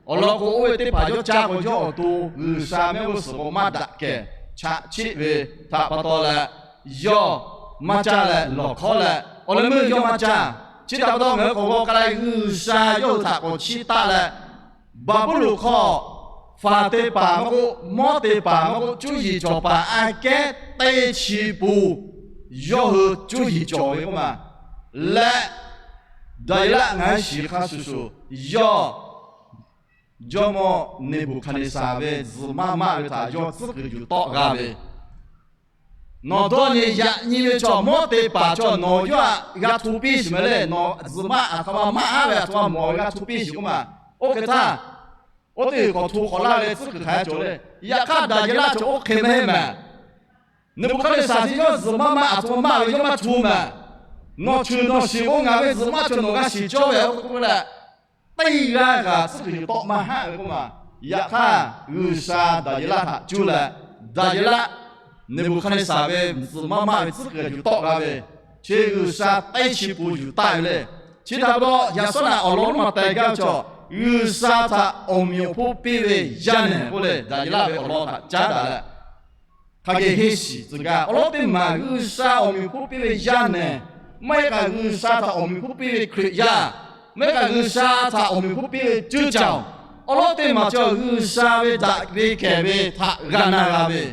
awˬ lawn k'o oˇ ve teˇ hpaˍ yawˇ caˇ k'o, yawˇ awˬ to G'uiˬsha mehˆ g'uˇ suhˍ k'o maˇ daꞈ kehˬ chaꞈ chiˆ ve htaꞈ pa taw leh, yawˇ maˇ caˇ leh lawˬ hkawˉ leh, awˬ leh meuˇ yawˇ maˇ caˇ. Chi htaꞈ pa taw ngaˬ hui k'awꞈ g'aw k'ai leh, G'uiˬsha yawˇ hui htaꞈ k'awꞈ chiˇ taˆ leh, Baˍbuˍlonˍ hk'aw faˍ te paˍ maˇ k'oˆ, mawˇ te paˍ maˇ k'oˆ, cuˇ yiˍ cawˬ paˍ aꞈ kehˉ teˇ chi pun yawˇ hui cuˇ yiˍ cawˬ ve k'oˆ maˬ. Leh Daˍyeˍlaˆ ngaˬ hui shiˍ hk'a shuˍ shuˍ, yawˇ jawˇmawˇ Neˍbuˍhkaˍneˍsaˍ ve zuhꞈ maˇ maˆ ve htaꞈ yawˇ tcuhˉ kuiˬ yuˬ tawˆ g'a ve, nawˬ dawˇ nyi yaꞈ nyi ve chaw mawˇ te paˍ chaw nawˬ yawˇ htaꞈ g'a hto piˇ shiˍ mehˍ le. Nawˬ zuhꞈ maˆ aˬ htoꞈ ma maˆ haˉ ve aˬ htoꞈ ma mawˬ ve g'a hto piˇ shiˍ k'oˆ maˬ. Oˇ hk'e htaˇ, oˇ teˇ g'uiˬ k'awꞈ hto k'awꞈ laˇ ve tcuhˉ kuiˬ hk'aˬ hk'e cawˬ le. Yaꞈ hk'aˇ Daˍyeˍlaˆ chaw oˇ hk'e maˇ heˆ mehˍ. Neˍbuˍhkaˍneˍsaˍ chi yawˇ zuhꞈ maˇ maˆ aˬ htoꞈ ma maˆ ve yawˇ maˇ hto mehˍ. Nawˬ cheuˬ nawˬ shiˍ k'o ngaˬ ve zuhꞈ maˆ chaw nawˬ g'a shiˍ cawˇ ve k'oˆ k'oˆ leh, teˇ g'aˇ kaꞈ tcuhˉ kuiˬ yuˬ tawˆ maˇ haˆ ve k'oˆ maˬ. Yaꞈ hk'aˇ G'uiˬsha Daˍyeˍlaˆ htaꞈ cuˇ leh, Daˍyeˍlaˆ Neˍbuˍhkaˍneˍsaˍ ve zuhꞈ maˇ maˆ ve tcuhˉ kuiˬ yuˬ tawˆ g'a ve, chi G'uiˬsha teˇ chi pun yuˬ taˆ ve le. Chi htaꞈ pa taw yaꞈ shawˉ naꞈ awˬ lawn lonˉ ma teh gaˇ ve chaw, G'uiˬsha htaꞈ awˬ meꞈ awˬ hponˇ piˇ ve yaˇ nehˬ k'oˆ le, Daˍyeˍlaˆ ve awˬ lawn htaꞈ caˉ daꞈ leh, hk'a geh henˇ shiˍ tcuh gaˇ. Awˬ lawn teˇ maˬ G'uiˬsha awˬ meꞈ hponˇ piˇ ve yaˇ nehˬ, maˇ heˆ k'o G'uiˬsha htaꞈ awˬ meꞈ hponˇ piˇ ve Hkriꞈ yaˇ, maˇ heˆ k'o G'uiˬsha htaꞈ awˬ meꞈ hponˇ piˇ ve ceuˇ caˬ-oˬ, awˬ lawn teˇ maˬ chi G'uiˬsha ve daꞈ ve kehˬ ve htaꞈ g'a na g'a ve,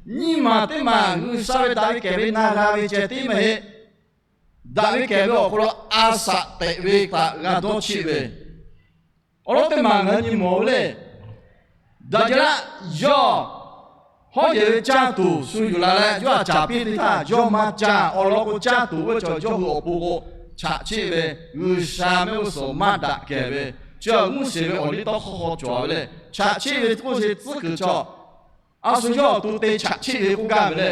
nyiˇ maˬ teˇ maˬ G'uiˬsha ve daꞈ ve kehˬ ve na g'a ve ceh tiˉ maˇ heˆ. Daꞈ ve kehˬ ve awˬ hk'aw lo a shaꞈ teꞈ ve htaꞈ g'a dawˇ chiˆ ve, awˬ lawn teˇ maˬ ngaˬ hui nyi mawˬ ve le. Daˍyeˍlaˆ yawˇ hawˉ yehˬ ve caˇ tuˬ shu yuˬ la leh yawˇ htaꞈ caˍ piˇ teˇ htaˇ, yawˇ maˇ caˇ. Awˬ lawn k'o, caˇ tuˬ oˇ ve chaw yawˇ hui awˬ pon k'o, chaꞈ chiˆ ve, G'uiˬsha mehˆ g'uˇ suhˍ maˇ daꞈ kehˬ ve, chi Moˉseˍ ve awˬ liˇ tawˇ hkawˇ hk'aw cawˬ ve le. Chaꞈ chiˆ ve k'oˆ ve tcuhˉ kuiˬ chaw, a shu yawˇ awˬ to te chaꞈ chiˆ ve k'oˆ gaˇ ve le.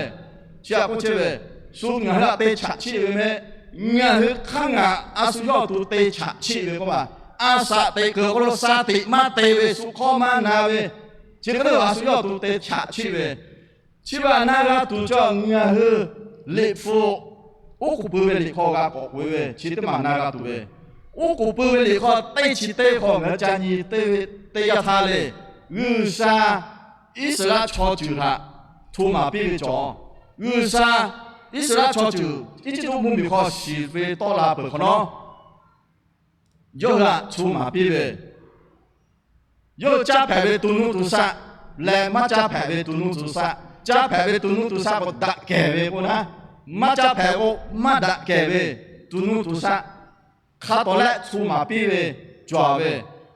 Chi htaꞈ k'oˆ chehˇ ve, shu ngaˬ hui htaꞈ te chaꞈ chiˆ ve mehˆ, ngaˬ hui hk'aˇ ngaˬ a shu yawˇ awˬ to te chaꞈ chiˆ ve k'oˆ ma. A shaꞈ teꞈ kuiˬ awˬ hk'aw lo sha teꞈ maˇ te ve, shu hk'awˇ maˇ na ve, chi hk'e le a shu yawˇ awˬ to te chaꞈ chiˆ ve, chi ve htaꞈ na g'a tuˬ chaw ngaˬ hui liꞈ hpu oˉ k'oˍ pui ve liꞈ hk'aw g'a k'awꞈ k'oꞈ-e ve, chi teˇ maˬ na g'a tuˬ ve, oˉ k'oˍ pui ve liꞈ hk'aw teˇ chi teˇ hk'aw ngaˬ hui ca nyi teˇ yanˇ htaˇ le, G'uiˬsha Iˉsaˍreˍlaˆ chaw ceuˬ htaꞈ hto maˍ piˇ ve cawˬ. G'uiˬsha Iˉsaˍreˍlaˆ chaw ceuˬ Eˇjiˇtuꞈ mvuhˇmiˬ hk'aw shiˍ ve tawˆ la peuˬ hk'awꞈ nawˉ, yawˇ hui htaꞈ hto maˍ piˇ ve, yawˇ hui caˇ hpehꞈ ve to nuˇ to shaˆ leh maˇ caˇ hpehꞈ ve to nuˇ to shaˆ, caˇ hpehꞈ ve to nuˇ to shaˆ k'o daꞈ kehˬ ve k'o naˉ, maˇ caˇ hpehꞈ k'o maˇ daꞈ kehˬ ve to nuˇ to shaˆ hk'a tawˍ lehˆ hto maˍ piˇ ve cawˬ ve.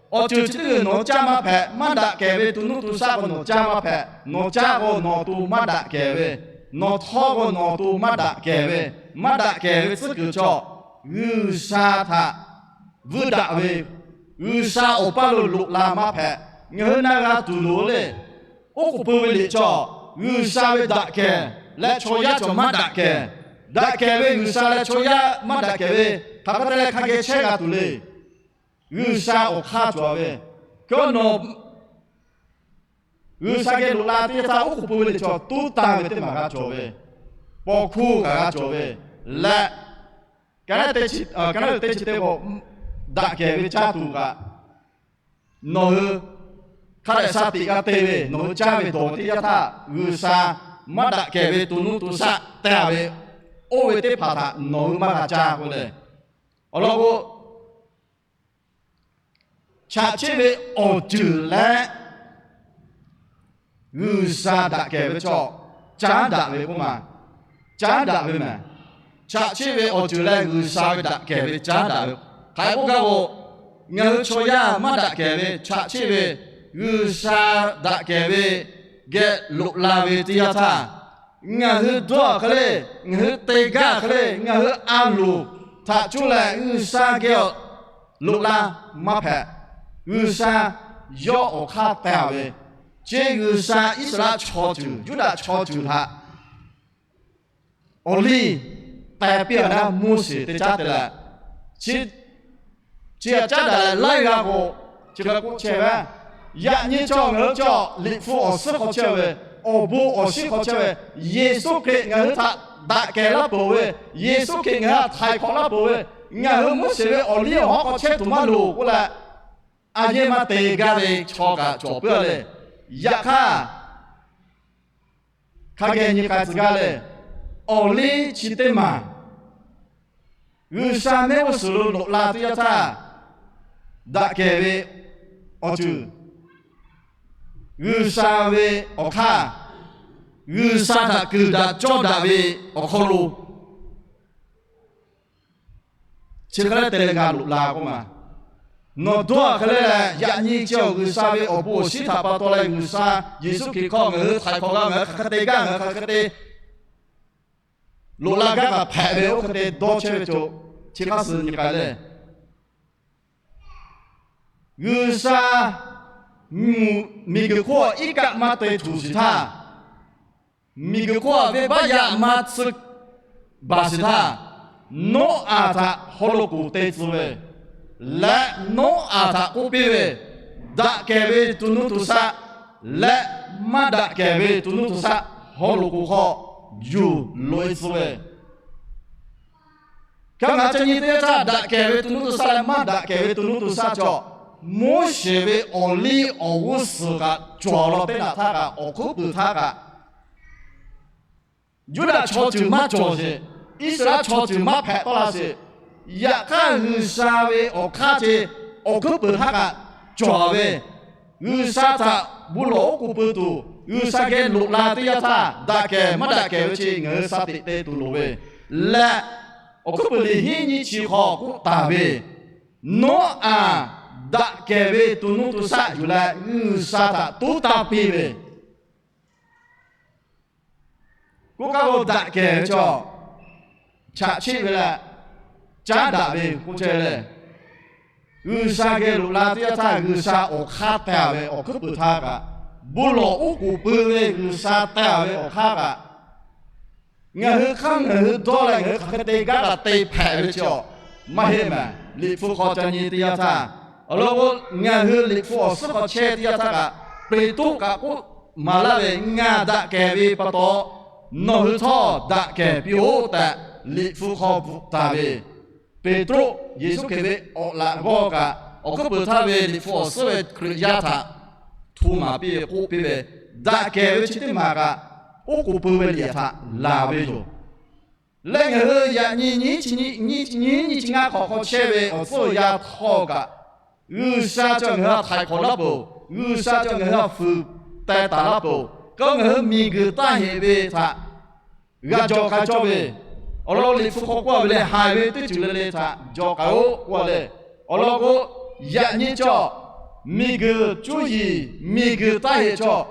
Awˬ ceuˬ chi teˇ g'uiˬ nawˬ caˇ maˇ hpehꞈ, maˇ daꞈ kehˬ ve to nuˇ to shaˆ k'o nawˬ caˇ maˇ hpehꞈ. Nawˬ caˇ k'o nawˬ awˬ to maˇ daꞈ kehˬ ve, nawˬ htawˇ k'o nawˬ awˬ to maˇ daꞈ kehˬ ve, maˇ daꞈ kehˬ ve tcuhˉ kuiˬ chaw, G'uiˬsha htaꞈ vuiˇ daꞈ ve, G'uiˬsha awˬ paˇ lo loꞈ la maˇ hpehꞈ. Ngaˬ hui na g'a tuˬ loˍ le. Oˉ k'oˍ pui ve liꞈ chaw, G'uiˬsha ve daꞈ kehˬ leh chaw yaˇ cawˬ maˇ daꞈ kehˬ. Daꞈ kehˬ ve G'uiˬsha leh chaw yaˇ maˇ daꞈ kehˬ ve hk'aˬ hk'e te leh hk'a geh chehˇ g'a tuˬ le. G'uiˬsha awˬ hk'aˇ cawˬ ve, kawˇ nawˬ G'uiˬsha geh loꞈ la teˇ yanˇ htaˇ oˉ k'oˍ pui ve liꞈ chaw tuˉ tanˇ ve teˇ maˬ g'a cawˬ ve, paw hkuˇ kaꞈ g'a cawˬ ve leh, ka naˉ te chi teˇ k'o, daꞈ kehˬ ve caˇ tuˬ kaꞈ, nawˬ hui hk'a dehꞈ sha tiꞈ g'a te ve, nawˬ hui caˇ ve dawˬ ve teˇ yanˇ htaˇ G'uiˬsha maˇ daꞈ kehˬ ve to nuˇ to shaˆ te-a ve, oˇ ve teˇ hpaˍ htaꞈ nawˬ hui maˇ g'a caˇ k'oˆ leh, awˬ lawn k'o, chaꞈ chiˆ ve awˬ ceuˬ leh G'uiˬsha daꞈ kehˬ ve chaw, caˉ daꞈ ve k'oˆ ma. Caˉ daꞈ ve mehˬ. Chaꞈ chiˆ ve awˬ ceuˬ leh G'uiˬsha ve daꞈ kehˬ ve caˉ daꞈ ve. Hk'aˬ hk'e k'oˆ gaˇ k'o, ngaˬ hui chaw yaˇ maˇ daꞈ kehˬ ve chaꞈ chiˆ ve, G'uiˬsha daꞈ kehˬ ve geh loꞈ la ve teˇ yanˇ htaˇ, ngaˬ hui dawˇ hk'e le, ngaˬ hui te gaˇ hk'e le, ngaˬ hui a loˍ htaꞈ cuˇ leh G'uiˬsha geh loꞈ la maˇ hpehꞈ. G'uiˬsha yawˇ awˬ hk'aˇ teh-a ve, chi G'uiˬsha Iˉsaˍreˍlaˆ chaw ceuˬ, Yuˇdaꞈ chaw ceuˬ htaꞈ awˬ liˇ teh piˇ-a naˉ Moˉseˍ teˇ caˉ te leh, chi htaꞈ caˉ daꞈ leh laiˉ g'a k'o, chi hk'e k'oˆ chehˇ ve, yaꞈ nyi chaw ngaˬ hui chaw Liꞈ hpu awˬ suhˉ hk'aw chehˇ ve, awˬ bon awˬ shinˉ hk'aw chehˇ ve, Yeˍsuˆ Hkriꞈ ngaˬ hui htaꞈ daꞈ kehˬ laˇ peuˬ ve, Yeˍsuˆ Hkriꞈ ngaˬ hui htaꞈ htaiˍ hk'awꞈ laˇ peuˬ ve, ngaˬ hui Moˉseˍ ve awˬ liˇ awˬ hawˉ hk'aw chehˇ tuˬ maˇ loˍ k'oˆ leh, a yehˇ maˇ te gaˇ ve chaw kaꞈ cawˬ puiˉ-a le. Yaꞈ hk'aˇ, hk'a geh nyi k'ai tcuh gaˇ leh, awˬ liˇ chi teˇ maˬ G'uiˬsha mehˆ g'uˇ suhˍ lo loꞈ la teˇ yanˇ htaˇ, daꞈ kehˬ ve awˬ ceuˬ, G'uiˬsha ve awˬ hk'aˇ, G'uiˬsha htaꞈ kuiˬ daꞈ cawˇ daꞈ ve awˬ hk'aw lo chi hk'e le te leh g'a loꞈ la k'oˆ ma. Nawˬ dawˇ hk'e le leh, yaꞈ nyi chi awˬ G'uiˬsha ve awˬ bon awˬ shinˉ htaꞈ pa taw leh G'uiˬsha Yeˍsuˆ Hkriꞈ hk'aw ngaˬ hui htaiˍ hk'awꞈ g'a, ngaˬ hui hk'aˬ hk'e te gaˇ, ngaˬ hui hk'aˬ hk'e te loꞈ la gaˇ kaꞈ hpehꞈ ve, oˇ hk'e te dawˇ chehˇ ve cawˬ. Chi hk'aˇ suh nyi k'ai leh, G'uiˬsha miˬguiˬ hk'oˆ iˉ kaˆ maˇ te htuˬ shiˍ htaˇ, miˬguiˬ hk'oˆ venˇbaˆ yaˇ maˇ tsuhˇ baˬ shiˍ htaˇ, Noˉaꞈ htaꞈ haw loꞈ k'oˍ te tcuh ve leh, Noˉaꞈ htaꞈ k'oˆ piˇ ve, daꞈ kehˬ ve to nuˇ to shaˆ leh maˇ daꞈ kehˬ ve to nuˇ to shaˆ haw loꞈ k'oˍ hk'aw yuˬ loꞈ-e tcuh ve, hk'aˬ hk'e ca nyi teˇ yanˇ htaˇ, daꞈ kehˬ ve to nuˇ to shaˆ leh maˇ daꞈ kehˬ ve to nuˇ to shaˆ cawˬ. Moˉseˍ ve awˬ liˇ awˬ g'uˇ suhˍ kaꞈ cawˬ law teˇ naꞈ htaˇ kaꞈ, awˬ hkuiˉ puiˍ htaˇ kaꞈ, Yuˇdaꞈ chaw ceuˬ maˇ cawˬ sheˍ. Iˉsaˍreˍlaˆ chaw ceuˬ maˇ hpehꞈ tawˆ la sheˍ. Yaꞈ hk'aˇ, G'uiˬsha ve awˬ hk'aˇ ce awˬ hkuiˉ peuˍ htaˇ kaꞈ cawˬ ve, G'uiˬsha htaꞈ bon lawˬ oˉ k'oˍ pui tuˬ, G'uiˬsha geh loꞈ la teˇ yanˇ htaˇ, daꞈ kehˬ maˇ daꞈ kehˬ ve chi ngaˬ hui sha teꞈ te tuˬ loˍ ve leh, awˬ hkuiˉ peuˍ liꞈ hiˉ nyiˇ chi hk'aw k'oˆ taˍ ve, Noˉaꞈ daꞈ kehˬ ve to nuˇ to shaˆ yuˬ leh G'uiˬsha htaꞈ toˉ taˇ piˇ ve, k'oˆ kaˇ k'o, daꞈ kehˬ ve chaw chaꞈ chiˆ ve leh caˉ daꞈ ve k'oˆ chehˇ leh, G'uiˬsha geh loꞈ la teˇ yanˇ htaˇ, G'uiˬsha awˬ hk'aˇ teh ve awˬ hkuiˉ peuˍ htaˇ kaꞈ, bon lawˬ oˉ k'oˍ pui ve G'uiˬsha teh ve awˬ hk'aˇ kaꞈ, ngaˬ hui hk'aˇ ngaˬ hui dawˇ leh ngaˬ hui hk'aˬ hk'e te gaˇ kaꞈ te hpehꞈ ve chi awˬ maˇ heˆ mehˍ. Liꞈ hpu hk'aw ca nyi teˇ yanˇ htaˇ, awˬ lawn k'o, ngaˬ hui Liꞈ hpu awˬ suhˉ hk'aw chehˇ teˇ yanˇ htaˇ kaꞈ, Peˍtruˆ kaꞈ k'oˆ maˍ laˇ ve, Ngaˬ daꞈ kehˬ ve pa taw, nawˬ hui htawˇ daꞈ kehˬ piˇ-oˆ tehꞈ Liꞈ hpu hk'aw bvuhꞈ taˍ ve, Peˍtruˆ Yeˍsuˆ Hkriꞈ ve awˬ laꞈ g'awˇ kaꞈ, awˬ hkuiˉ peuˍ htaˇ ve Liꞈ hpu awˬ suhˉ ve Hkriꞈ yaˇ htaꞈ hto maˍ piˇ ve k'oˆ piˇ ve, daꞈ kehˬ ve chi teˇ maˬ kaꞈ, oˉ k'oˍ pui ve liꞈ htaꞈ laˬ ve yoˬ. Leh ngaˬ hui yaꞈ nyi nyiˇ chi nyiˇ, nyiˇ chi nyiˇ nyiˇ chi ngaˇ hk'awꞈ hk'aw chehˇ ve awˬ tcuhˉ awˬ yanˇ htawˇ kaꞈ, G'uiˬsha cawˬ ngaˬ hui htaꞈ htaiˍ hk'awꞈ laˇ peuˬ, G'uiˬsha cawˬ ngaˬ hui htaꞈ fuiˍ teh taˍ laˇ peuˬ, k'o ngaˬ hui miˬguiˬ taˇ heꞈ ve htaꞈ g'a jawˬ k'ai cawˇ ve, awˬ lawn Liꞈ hpu hk'aw k'oˆ ve leh, haiˬ ve teˇ ceuˬ le le htaꞈ jawˬ k'ai-oˆ k'oˆ leh, awˬ lawn k'o, yaꞈ nyi cawˬ, miˬguiˬ cuˇ yiˍ miˬguiˬ taˇ heꞈ cawˬ,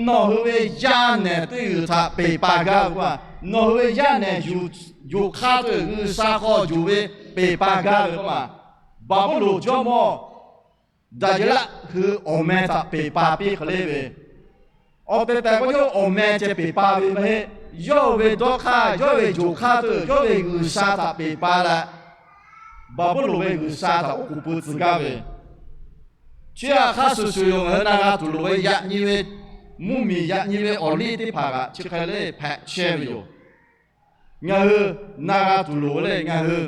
nawˬ hui ve yaˇ nehˬ teˇ g'uiˬ htaꞈ peˬ pa gaˇ ve k'o, nawˬ hui ve yaˇ nehˬ yuˬ hk'aˇ tuˬ G'uiˬsha hk'aw yuˬ ve peˬ pa gaˇ ve k'o ma, Baˍbuˍlonˍ jawˇmawˇ Daˍyeˍlaˆ hui awˬ meh htaꞈ peˬ pa piˇ hk'e le ve, awˬ tehˬ tehˬ k'o yawˇ awˬ meh ceh peˬ pa ve maˇ heˆ. Yawˇ ve dawˇ hk'aˇ, yawˇ ve yonˍ hk'aˇ tuˬ yawˇ ve G'uiˬsha htaꞈ peˬ pa leh, Baˍbuˍlonˍ ve g'uiˬsha htaꞈ oˉ k'oˍ pui tcuh gaˇ ve, chi htaꞈ hk'a shuˍ shuˍ yoˬ ngaˬ hui na g'a tuˬ loˍ ve yaꞈ nyi ve mvuhˇmiˬ yaꞈ nyi ve awˬ liˇ teˇ hpaˍ kaꞈ chi hk'e le hpehꞈ chehˇ ve yoˬ. Ngaˬ hui na g'a tuˬ loˍ ve le, ngaˬ hui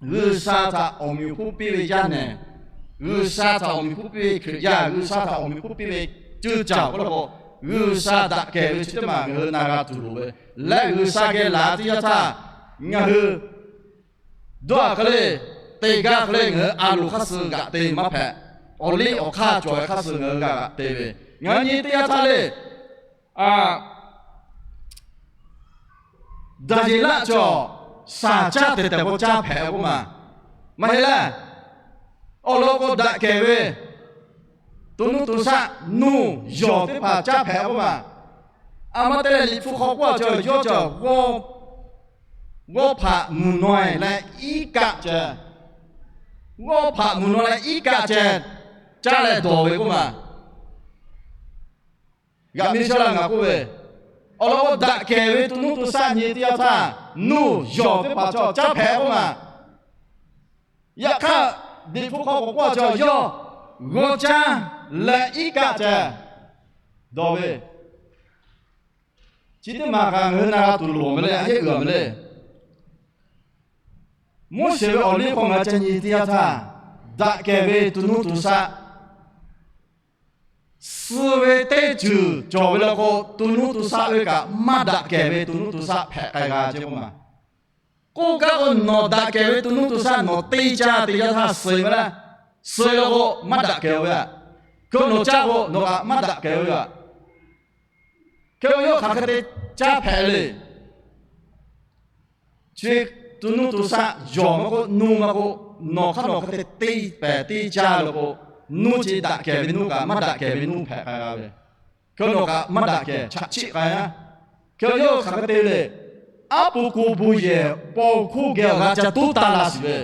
G'uiˬsha htaꞈ awˬ meꞈ awˬ hponˇ piˇ ve yaˇ nehˬ, G'uiˬsha htaꞈ awˬ meꞈ awˬ hponˇ piˇ ve Hkriꞈ yaˇ, G'uiˬsha htaꞈ awˬ meꞈ awˬ hponˇ piˇ ve ceuˇ caˬ k'oˆ la k'o, G'uiˬsha daꞈ kehˬ ve chi teˇ maˬ ngaˬ hui na g'a tuˬ loˍ ve leh, G'uiˬsha geh laˬ teˇ yanˇ htaˇ, ngaˬ hui dawˇ hk'e le, te gaˇ hk'e le ngaˬ hui a loˍ hk'aˇ suh g'aꞈ te maˇ hpehꞈ. Awˬ liˇ awˬ hk'aˇ cawˬ ve hk'aˇ suh ngaˬ hui g'a g'aꞈ te ve, ngaˬ hui nyi teˇ yanˇ htaˇ le, Daˍyeˍlaˆ cawˬ shaˍ caˇ tehˬ tehˬ k'o caˇ hpehꞈ k'oˆ ma, maˇ heˆ lehˬ, awˬ lawn k'o daꞈ kehˬ ve to nuˇ to shaˆ nuˇ yawˬ teˇ hpaˍ caˇ hpehꞈ k'oˆ ma. A ma te leh Liꞈ hpu hk'aw k'oˆ a cawˬ yawˇ cawˬ g'awˇ hpaꞈ mvuhˬ naw e leh iˉ kaˆ ceh, g'awˇ hpaꞈ mvuhˬ naw leh iˉ kaˆ ceh caˇ leh dawˬ ve k'oˆ ma. G'aꞈ mi shaˉ la ngaˬ k'oˆ ve, awˬ lawn k'o daꞈ kehˬ ve to nuˇ to shaˆ nyi teˇ yanˇ htaˇ, nuˇ yawˬ teˇ hpaˍ cawˬ caˇ hpehꞈ k'oˆ ma. Yaꞈ hk'aˇ, Liꞈ hpu hk'aw k'awꞈ k'oˆ a cawˬ yawˇ g'awˇ caˇ leh iˉ kaˆ ceh dawˬ ve, chi teˇ maˬ kaꞈ ngaˬ hui na g'a tuˬ loˍ ve le, a yeˇ uiˍ ve le. Moˉseˍ ve awˬ liˇ hk'aw ngaˬ ca nyi teˇ yanˇ htaˇ, daꞈ kehˬ ve to nuˇ to shaˆ suh ve teˇ ceuˬ cawˬ ve law k'o, to nuˇ to shaˆ ve kaꞈ maˇ daꞈ kehˬ ve to nuˇ to shaˆ hpehꞈ k'ai g'a ce k'oˆ ma. K'oˆ gaˇ k'o, nawˬ daꞈ kehˬ ve to nuˇ to shaˆ nawˬ teˇ caˇ teˇ yanˇ htaˇ suh ve le, suh law k'o maˇ daꞈ kehˬ ve aꞈ. Hk'e nawˬ caˇ k'o nawˬ kaꞈ maˇ daꞈ kehˬ ve aꞈ. Hk'e k'o yawˇ hk'aˬ hk'e te caˇ hpehꞈ le. Chi to nuˇ to shaˆ yawˬ maˇ k'oˆ nuˇ maˇ k'oˆ, nawˬ hk'aˇ nawˬ hk'e te teˇ pehˍ teˇ caˇ law k'o, nuˇ chi daꞈ kehˬ ve nuˇ kaꞈ maˇ daꞈ kehˬ ve nuˇ hpehꞈ k'ai g'a ve. Hk'e nawˬ kaꞈ maˇ daꞈ kehˬ chaꞈ chiˆ k'ai a. Hk'e yawˇ hk'aˬ hk'e te le. Aˉ pu ku bu yehˬ paw hkuˇ geh awˬ g'a ca tuˉ taˇ la shiˍ ve,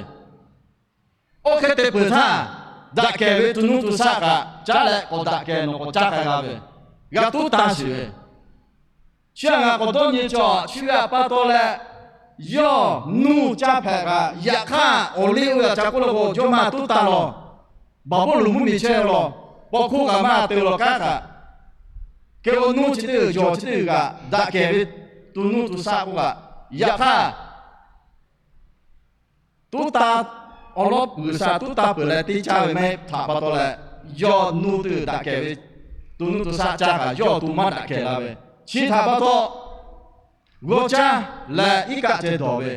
oˇ hk'e te peuˬ htaˇ, daꞈ kehˬ ve to nuˇ to shaˆ kaꞈ caˉ leh k'awꞈ daꞈ kehˬ nawˬ k'awꞈ caˇ k'ai g'a ve, g'a tuˉ taˇ shiˍ ve. Chi htaꞈ ngaˬ k'awꞈ dawˇ nyi cawˬ, chi ve aꞈ pa taw leh, yawˇ nuˇ caˇ hpehꞈ kaꞈ, yaꞈ hk'aˇ awˬ liˇ oˇ ve aꞈ ca k'oˆ law k'o, jawˇ maˇ tuˉ taˇ law. Baˍbuˍlonˍ mvuhˇmiˬ chehˇ law, paw hkuˇ kaꞈ maˇ te law kanˉ kaꞈ, hk'e k'o nuˇ chi teˇ g'uiˬ yawˬ chi teˇ g'uiˬ kaꞈ daꞈ kehˬ ve to nuˇ to shaˆ k'oˆ kaꞈ, yaꞈ hk'aˇ tuˉ taˇ, awˬ lawn G'uiˬsha tuˉ taˇ peuˬ leh teˇ caˇ ve maˇ heˆ htaꞈ pa taw leh, yawˇ nuˇ teˇ g'uiˬ daꞈ kehˬ ve to nuˇ to shaˆ caˇ kaꞈ yawˇ awˬ to maˇ daꞈ kehˬ la ve, chi htaꞈ pa taw g'awˇ caˇ leh iˉ kaˆ ceh dawˬ ve,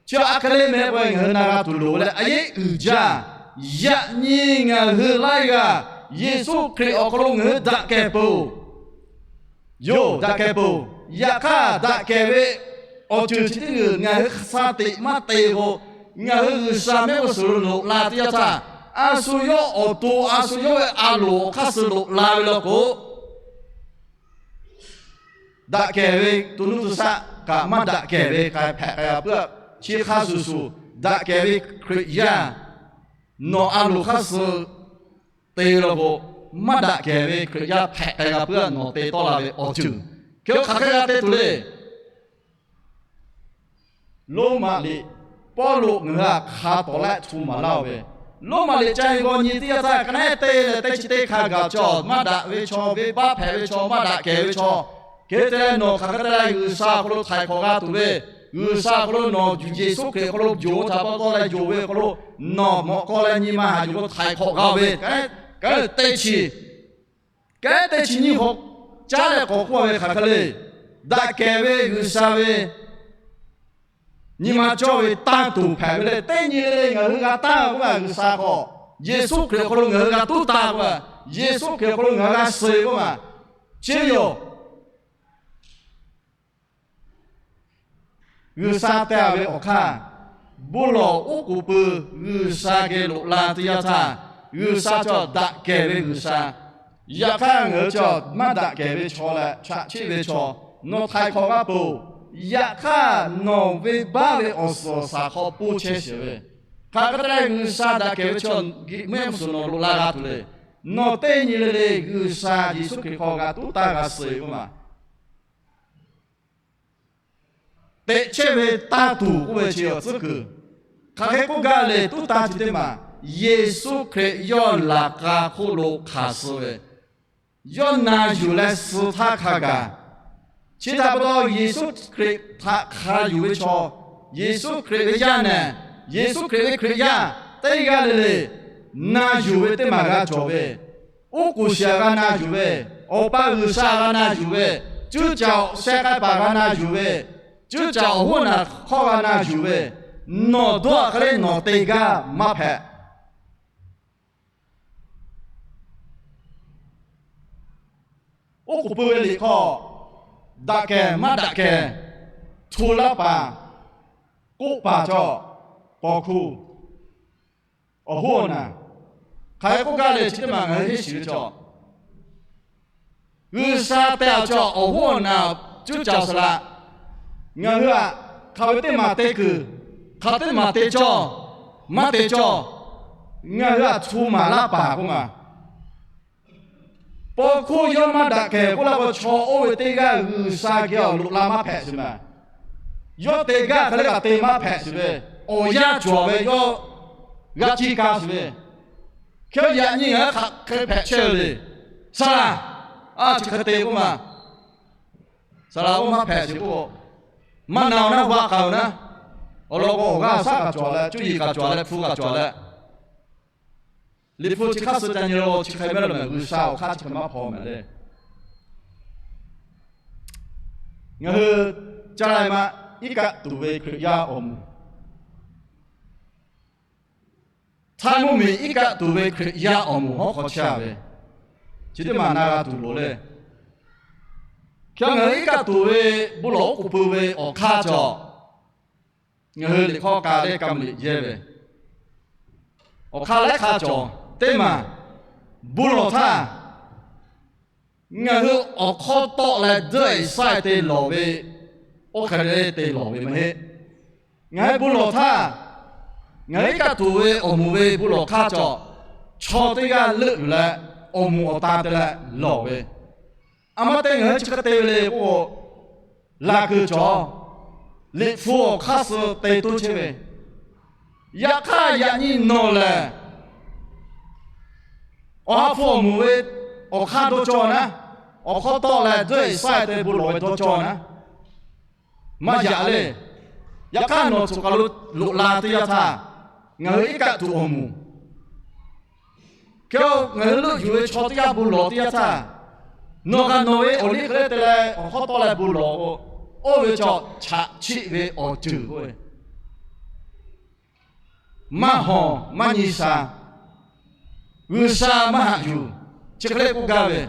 chi a hk'e le meh k'o, ngaˬ hui na g'a tuˬ loˍ ve leh a yeˉ uiˍ jaˇ. Yaꞈ nyi ngaˬ hui laiˉ g'aˇ Yeˍsuˆ Hkriꞈ awˬ hk'aw lo ngaˬ hui daꞈ kehˬ peuˬ-oˬ. Yoˬ, daꞈ kehˬ peuˬ. Yaꞈ hk'aˇ, daꞈ kehˬ ve awˬ ceuˬ chi teˇ g'uiˬ ngaˬ hui hk'aˬ htaˇ teꞈ maˇ te k'o, ngaˬ hui G'uiˬsha mehˆ g'uˇ suhˍ lo loꞈ la teˇ yanˇ htaˇ, a shu yawˇ awˬ to a shu yawˇ ve a loˍ awˬ hk'aˇ suh loꞈ la ve law k'o, daꞈ kehˬ ve to nuˇ to shaˆ kaꞈ maˇ daꞈ kehˬ ve k'ai hpehꞈ k'ai g'a puiˉ-a. Chi hk'a shuˍ shuˍ, daꞈ kehˬ ve Hkriꞈ yaˇ nawˬ a loˍ hk'aˇ suh te law k'o, maˇ daꞈ kehˬ ve Hkriꞈ yaˇ hpehꞈ k'ai g'a puiˉ-a. Nawˬ te tawˆ la ve awˬ ceuˬ hk'e hk'aˬ hk'e g'a te tuˬ le. Roˉmaꞈ liꞈ, Pawˇluꞈ ngaˬ hui htaꞈ hk'a tawˍ leh htu maˍ laˇ-oˬ ve, Roˉmaꞈ liꞈ ca ve g'aw nyi teˇ yanˇ htaˇ, hk'a nehˉ te leh teˇ chi teˇ hk'a gaˬ chaw, maˇ daꞈ ve chaw, venˇbaˆ hpehꞈ ve chaw, maˇ daꞈ kehˬ ve chaw, hk'e te leh nawˬ hk'aˬ hk'e te leh G'uiˬsha awˬ hk'aw lo htaiˍ hk'awꞈ g'a tuˬ ve, G'uiˬsha awˬ hk'aw lo nawˬ Yeˍsuˆ Hkriꞈ awˬ hk'aw lo yonˍ-o htaꞈ pa taw leh yonˍ ve awˬ hk'aw lo nawˬ mawꞈ k'aw leh nyi ma haꞈ yuˬ k'o htaiˍ hk'awꞈ g'a ve, k'ehˉ teˇ chi kehˉ teˇ chi nyiˇ hk'awꞈ caˉ leh k'awꞈ k'oˆ ve hk'aˬ hk'e le. Daꞈ kehˬ ve G'uiˬsha ve nyi ma cawˇ ve tanˇ tuˬ hpehꞈ ve le. Teˇ nyi le le ngaˬ hui g'a tanˇ k'oˆ ve G'uiˬsha hk'aw, Yeˍsuˆ Hkriꞈ awˬ hk'aw lo ngaˬ hui g'a tuˉ tanˇ k'oˆ ve, Yeˍsuˆ Hkriꞈ awˬ hk'aw lo ngaˬ hui g'a suh k'oˆ ve, chi yoˬ. G'uiˬsha teh-a ve awˬ hk'aˇ, bon lawˬ oˉ k'oˍ pui G'uiˬsha geh loꞈ la teˇ yanˇ htaˇ, G'uiˬsha chaw daꞈ kehˬ ve G'uiˬsha. Yaꞈ hk'aˇ, ngaˬ hui chaw maˇ daꞈ kehˬ ve chaw leh chaꞈ chiˆ ve chaw, nawˬ htaiˍ hk'awꞈ g'a peuˬ. Yaꞈ hk'aˇ, nawˬ venˇbaˆ ve awˬ suhˍ awˬ shaˍ hk'aw po chehˇ shiˍ ve, hk'aˬ hk'e te leh G'uiˬsha daꞈ kehˬ ve chaw geh mehˆ g'uˇ suhˍ nawˬ loꞈ la g'a tuˬ le. Nawˬ teˇ nyi le le G'uiˬsha Yeˍsuˆ Hkriꞈ hk'aw g'a tuˉ tanˇ g'a suh ve k'oˆ ma teꞈ chehˇ ve tanˇ tuˬ k'oˆ ve chi awˬ tcuhˉ kuiˬ. Hk'aˬ hk'e k'oˆ gaˇ le, tuˉ tanˇ chi teˇ maˬ Yeˍsuˆ Hkriꞈ yawˇ laꞈ k'a hk'oˆ lo hk'aˬ suh ve, yawˇ na yuˬ leh suh htaˇ hk'a gaˬ. Chi htaꞈ pa taw, Yeˍsuˆ Hkriꞈ htaꞈ hk'a yuˬ ve chaw, Yeˍsuˆ Hkriꞈ ve yaˇ nehˬ, Yeˍsuˆ Hkriꞈ ve Hkriꞈ yaˇ teˇ g'aˇ le le na yuˬ ve teˇ maˬ g'a cawˬ ve, oˉ k'oˍ shiˍ g'a na yuˬ ve, Awˬ pa G'uiˬsha g'a na yuˬ ve, cuˇ caˍ awˬ sheh k'ai paˍ g'a na yuˬ ve, cuˇ caˍ awˬ hoˉ naˬ hk'awˇ g'a na yuˬ ve, nawˬ dawˇ hk'e le nawˬ te gaˇ maˇ hpehꞈ. Oˉ k'oˍ pui ve liꞈ hk'aw, daꞈ kehˬ maˇ daꞈ kehˬ, hto laˇ paˍ, k'oˆ paˍ cawˬ, paw hkuˇ, awˬ hoˉ awˬ naˬ, hk'aˬ hk'e k'oˆ gaˇ le chi teˇ maˬ ngaˬ hui henˇ shiˍ ve cawˬ. G'uiˬsha teh-a cawˬ awˬ hoˉ awˬ naˬ cuˇ caˍ awˬ suhˍ laꞈ, ngaˬ hui htaꞈ hk'aˬ ve teˇ maˬ te kuiˬ, hk'aˬ teˇ maˬ te cawˇ, maˇ te cawˇ, ngaˬ hui htaꞈ hto maˍ laˇ paˍ k'oˆ ma. Paw hkuˇ yawˇ maˇ daꞈ kehˬ k'oˆ laˇ k'o, chaw oˇ ve teˇ g'aˇ G'uiˬsha geh awˬ loꞈ la maˇ hpehꞈ shiˍ ma. Yawˇ te gaˇ hk'e le kaꞈ te maˇ hpehꞈ shiˍ ve, awˬ yanˇ cawˬ ve yawˇ g'a ciˇ ka shiˍ ve, hk'e yaꞈ nyi ngaˬ hui hk'aˬ hk'e hpehꞈ chehˇ ve le. Saˍ laˍ, a chi hk'e te k'oˆ ma. Saˍ laˍ oˇ maˇ hpehꞈ shiˍ k'o, maˇ na-o naˉ, vaˇ k'ai-o naˉ, awˬ lawn k'o awˬ g'aˇ awˬ shaˉ kaꞈ cawˬ leh, cuˇ yiˍ kaꞈ cawˬ leh, hpu kaꞈ cawˬ leh, Liꞈ hpu chi hk'aˇ suh ca nyi lo chi hk'e mehˉ lo mehˬ, G'uiˬsha awˬ hk'aˇ chi hk'e maˇ hpaw mehˍ le. Ngaˬ hui caˇ lai ma iˉ kaˆ tuˬ ve Hkriꞈ yaˇ awˬ moˍ, htaˇ mvuhˇmiˬ iˉ kaˆ tuˬ ve Hkriꞈ yaˇ awˬ moˍ hawˉ hk'aw chehˇ ve, chi teˇ maˬ na g'a tuˬ loˍ le. Hk'e ngaˬ hui iˉ kaˆ tuˬ ve bon lawˬ oˉ k'oˍ pui ve awˬ hk'aˇ cawˬ, ngaˬ hui liꞈ hk'aw ka leh ka mvuh liꞈ yehˇ ve awˬ hk'aˇ laiˉ hk'aˇ cawˬ. Teˇ maˬ, bon lawˬ htaˇ ngaˬ hui awˬ hk'awˇ tawˆ leh dawˇ-e shaˆ-e te lawˬ ve, oˇ hk'e le te lawˬ ve maˇ heˆ. Ngaˬ hui bon lawˬ htaˇ, ngaˬ hui iˉ kaˆ tuˬ ve awˬ moˍ ve bon lawˬ hk'aˇ cawˬ, chaw teˇ g'aˇ leuˆ yuˬ leh awˬ moˍ awˬ ta te leh lawˬ ve, a ma te ngaˬ hui chi hk'e te ve le k'o, laˬ kuiˬ cawˬ. Liꞈ hpu awˬ hk'aˇ suh te toˇ chehˇ ve, yaꞈ hk'aˇ yaꞈ nyi nawˬ lehˬ, awˬ ha hpu awˬ moˍ ve awˬ hk'aˇ dawˇ cawˇ naˉ, awˬ hk'awˇ tawˆ leh dawˇ-e shaˆ-e te bon lawˬ ve dawˇ cawˇ naˉ, maˇ yaꞈ le. Yaꞈ hk'aˇ nawˬ tcuh kaˬ lo loꞈ la teˇ yanˇ htaˇ, ngaˬ hui iˉ kaˆ tuˬ awˬ moˍ, hk'e ngaˬ hui leuˆ yuˬ ve chaw teˇ g'aˇ bon lawˬ teˇ yanˇ htaˇ, nawˬ kaꞈ nawˬ ve awˬ liˇ hk'e le te leh awˬ hk'awˇ tawˆ leh bon lawˬ k'o, oˇ ve chaw chaꞈ chiˆ ve awˬ ceuˬ k'oˆ ve, maˇ hawˬ maˇ nyi sha, G'uiˬsha maˇ haꞈ yuˬ, chi hk'e le k'oˆ gaˇ ve.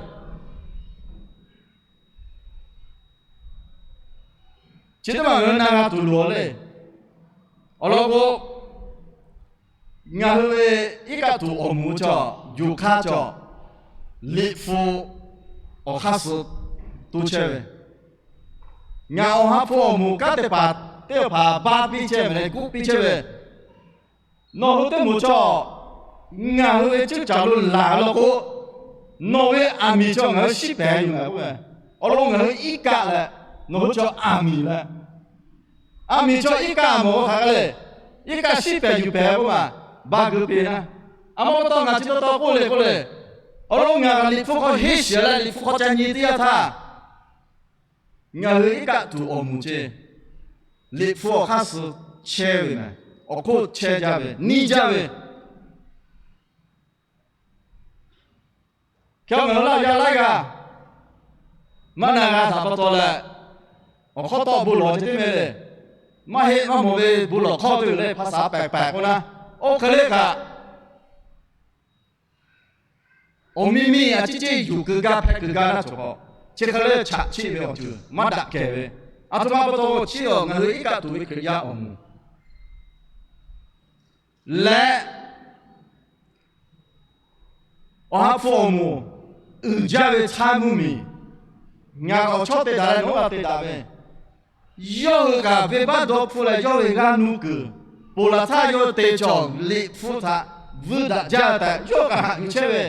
Chi teˇ maˬ ngaˬ hui na g'a tuˬ loˍ le. Awˬ lawn k'o, ngaˬ hui ve iˉ kaˆ tuˬ awˬ moˍ chaw, yuˬ hk'aˇ chaw, Liꞈ hpu awˬ hk'aˇ suh toˇ chehˇ ve, ngaˬ awˬ ha hpu awˬ moˍ kanˉ te paˍ teˇ hpaˍ baˇ piˇ chehˇ ve leh guˇ piˇ chehˇ ve, nawˬ hui teˇ moˍ chaw ngaˬ hui ve ceuˇ caˬ lo laˬ law k'o, nawˬ ve aˬ miˍ chaw ngaˬ hui shiˉ pehˍ yuˬ ngaˬ k'oˆ ve, awˬ lawn ngaˬ hui iˉ kaˆ leh, nawˬ hui chaw aˬ miˍ leh, aˬ miˍ chaw iˉ kaˆ mawˬ hk'aˬ hk'e le, iˉ kaˆ shiˉ pehˍ yuˬ pehˍ k'oˆ maˬ, baˇ geu piˇ naˇ. A ma pa taw ngaˬ chi taw taw k'oˆ le k'oˆ le, awˬ lawn ngaˬ kaꞈ Liꞈ hpu hk'aw heˆ shiˍ leh Liꞈ hpu hk'aw ca nyi teˇ yanˇ htaˇ, ngaˬ hui iˉ kaˆ tuˬ awˬ moˍ ce, Liꞈ hpu awˬ hk'aˇ suh chehˇ ve mehˬ, awˬ hk'oˆ chehˇ jaˇ ve, niˇ jaˇ ve. Hk'e ngaˬ hui laˇ yaˇ laiˉ g'aˇ maˇ na g'a htaꞈ pa taw leh, awˬ hk'awˇ tawˆ bon lawˬ ce teˇ meh le. Maˇ heˆ maˇ mawˬ ve bon lawˬ hk'awˇ te leh hpaˍ saˍ pehˍ pehˍ k'oˆ naˇ, oˇ hk'e le kaꞈ awˬ miˇ miˇ a ciˉ ceˇ yuˬ kuiˬ gaˇ hpehꞈ kuiˬ gaˇ naˇ cawˬ k'o, chi hk'e le chaꞈ chiˆ ve awˬ ceuˬ maˇ daꞈ kehˬ ve, aˬ htoꞈ ma pa taw chiˇ awˬ ngaˬ hui iˉ kaˆ tuˬ ve Hkriꞈ yaˇ awˬ moˍ leh, awˬ ha hpu awˬ moˍ uiˍ jaˇ ve htaˇ mvuhˇ miˬ, ngaˬ awˬ chawˇ te daꞈ leh nawˬ hui g'a te daꞈ ve, yawˇ hui kaꞈ venˇbaˆ dawˇ hpfuhˇ leh yawˇ ve g'aˇ nuˇ kuiˬ ponˬ laˬ htaˇ yawˇ hui te cawˬ Liꞈ hpu htaꞈ vuiˇ daꞈ jaˇ tehꞈ yawˇ kaꞈ haꞈ yuˬ chehˇ ve,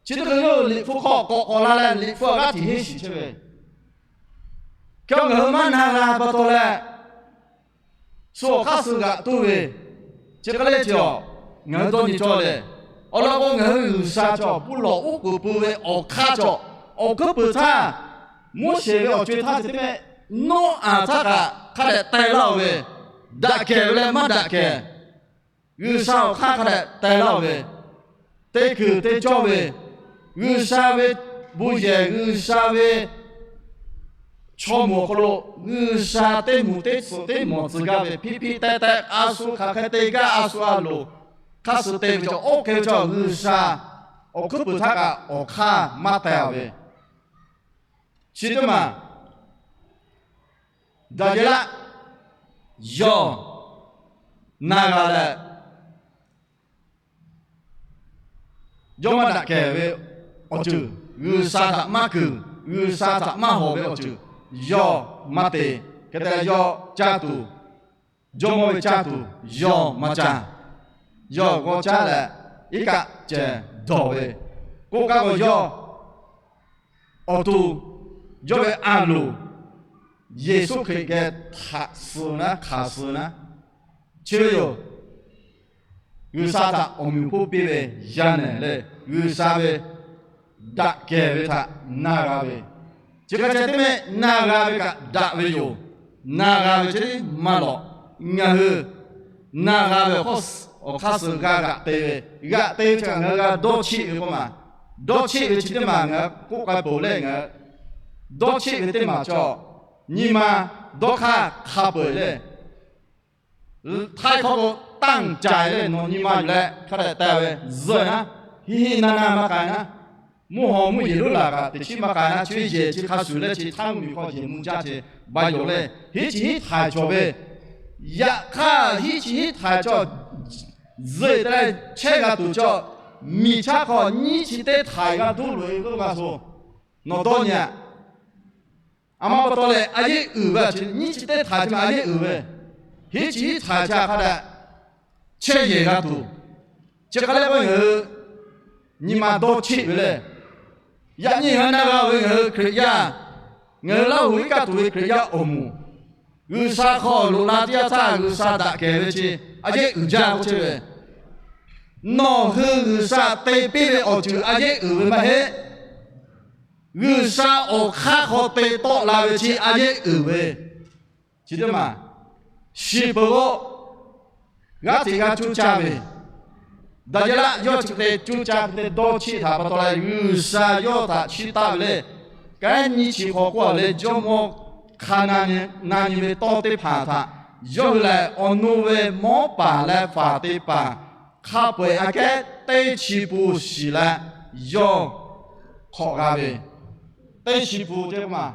chi teˇ hkui yawˇ hui Liꞈ hpu hk'aw k'awꞈ k'awꞈ la leh Liꞈ hpu awˬ g'aˇ tiꞈ henˇ shiˍ chehˇ ve, hk'e ngaˬ hui maˇ na g'a pa taw leh, shu awˬ hk'aˇ suh g'aꞈ toˇ ve, chi hk'e le ce a, ngaˬ hui dawˇ nyi cawˇ le. Awˬ lawn k'o, ngaˬ hui G'uiˬsha cawˬ bon lawˬ uˉ k'oˍ pui ve awˬ hk'aˇ cawˬ, awˬ hkuiˉ puiˍ htaˇ, Moˉseˍ ve awˬ co-e htaˇ ce teˇ meh, Noˉaꞈ htaˇ kaꞈ hk'a dehꞈ teh laˇ-oˬ ve, daꞈ kehˬ ve leh maˇ daꞈ kehˬ, G'uiˬsha awˬ hk'aˇ hk'a dehꞈ teh laˇ-oˬ ve, te kuiˬ te cawˇ ve, G'uiˬsha ve bon yehˬ, G'uiˬsha ve chaw moˍ awˬ hk'aw lo G'uiˬsha teˇ moˍ teˇ tcuhˍ teˇ mawˬ tcuh gaˇ ve hpiˇ hpiˇ teh teh a shu hk'aˬ hk'e te gaˇ, a shu a loˍ hk'aˇ suh te ve cawˬ, oˇ hk'e ve cawˬ G'uiˬsha awˬ hkuiˉ puiˍ htaˇ kaꞈ awˬ hk'aˇ maˇ teh-a ve, chi teˇ maˬ Daˍyeˍlaˆ yawˇ na g'a leh, yawˇ maˇ daꞈ kehˬ ve awˬ ceuˬ, G'uiˬsha htaꞈ maˇ kuiˬ, G'uiˬsha htaꞈ maˇ hawˍ ve awˬ ceuˬ yawˇ maˇ te. Hk'e te leh yawˇ caˇ tuˬ, jawˇmawˇ ve caˇ tuˬ yawˇ maˇ caˇ. Yawˇ g'aw caˉ leh, iˉ kaˆ cehˬ dawˬ ve, k'oˆ kaˇ k'o yawˇ awˬ to yawˇ ve a loˍ Yeˍsuˆ Hkriꞈ geh htaꞈ suh naˉ hk'aˬ suh naˉ, chi ve yoˬ. G'uiˬsha htaꞈ awˬ meꞈ awˬ hponˇ piˇ ve yaˇ nehˬ leh, G'uiˬsha ve daꞈ kehˬ ve htaꞈ na g'a ve, chi hk'e ceh teˇ meh na g'a ve kaꞈ daꞈ ve yoˬ. Na g'a ve ceh tiˉ maˇ lawꞈ. Ngaˬ hui na g'a ve awˬ hk'aˇ suh g'a g'aꞈ te ve, g'aꞈ te ve chi kaꞈ ngaˬ hui g'a dawˇ cheˆ ve k'oˆ ma. Dawˇ cheˆ ve chi teˇ maˬ ngaˬ hui k'oˆ k'ai peuˬ leh ngaˬ hui dawˇ cheˆ ve teˇ maˬ cawˬ, nyi ma dawˇ hk'aˇ hk'a peu-eˬ leh, htaiˇ hk'awꞈ k'o tanˇ caiˍ leh nawˬ nyi ma yuˬ leh hk'a dehꞈ te ve zuhꞈ naˉ, hiˆ hiˆ naˇ naˇ maˇ k'ai naˉ, mvuhˇ haw mvuhˇ yeˬ lonˉ laˬ kaꞈ teꞈ chiˉ maˇ k'ai naˉ, chi ve yehˬ chi hk'a shuˍ leh chi htaˇ mvuhˇ miˬ hk'aw yehˬ mvuh jaˇ ce ba yonˍ leh hiˉ chi hiˉ htaiˍ cawˬ ve, yaꞈ hk'aˇ hiˉ chi hiˉ htaiˍ cawˬ zuhꞈ te leh chehˇ g'a tuˬ cawˬ, miˬ chaˇ hk'aw nyiˇ chi teˇ htaiˍ g'a duˇ loꞈ-e k'oˆ g'a sho, nawˬ dawˇ nyi-a. A ma pa taw leh a yeˇ uiˍ ve a chi nyiˇ chi teˇ htaiˍ chi ma a yeˇ uiˍ ve, hiˉ chi hiˉ htaiˍ chi hk'a dehꞈ chehˇ yehˬ g'a tuˬ, chi hk'a leh k'o ngaˬ hui nyi ma dawˇ cheˆ ve leh, yaꞈ nyi ngaˬ hui na g'a ve ngaˬ hui Hkriꞈ yaˇ, ngaˬ hui Laˇ huˍ iˉ kaˆ tuˬ ve Hkriꞈ yaˇ awˬ moˍ, G'uiˬsha hk'aw loꞈ la teˇ yanˇ htaˇ G'uiˬsha daꞈ kehˬ ve chi a yeˇ uiˍ jaˇ k'oˆ chehˇ ve, nawˬ hui G'uiˬsha te piˇ ve awˬ ceuˬ a yeˇ uiˍ ve maˇ heˆ. G'uiˬsha awˬ hk'aˇ hk'aw te tawˆ la ve chi a yeˇ uiˍ ve, chi teˇ maˬ shiˍ peuˬ-o. G'aˇ hteꞈ g'a cuˇ caˇ ve, Daˍyeˍlaˆ yawˇ chi hk'e te cuˇ caˇ hk'e te dawˇ cheˆ htaꞈ pa taw leh G'uiˬsha yawˇ htaꞈ chiˇ taˆ ve leh, kaiˉ nyiˇ chi hk'aw k'oˆ-a leh jawˇmawˇ hk'a na nyi ve tawˇ teˇ hpaˍ htaꞈ yawˇ hui lehˬ, awˬ nu ve mawˉ paˍ leh faˍ te paˍ hk'a peu-eˬ aꞈ kehˉ teˇ chi pun shiˍ leh yawˇ hk'awꞈ g'a ve, teˇ chi pun teˇ maˬ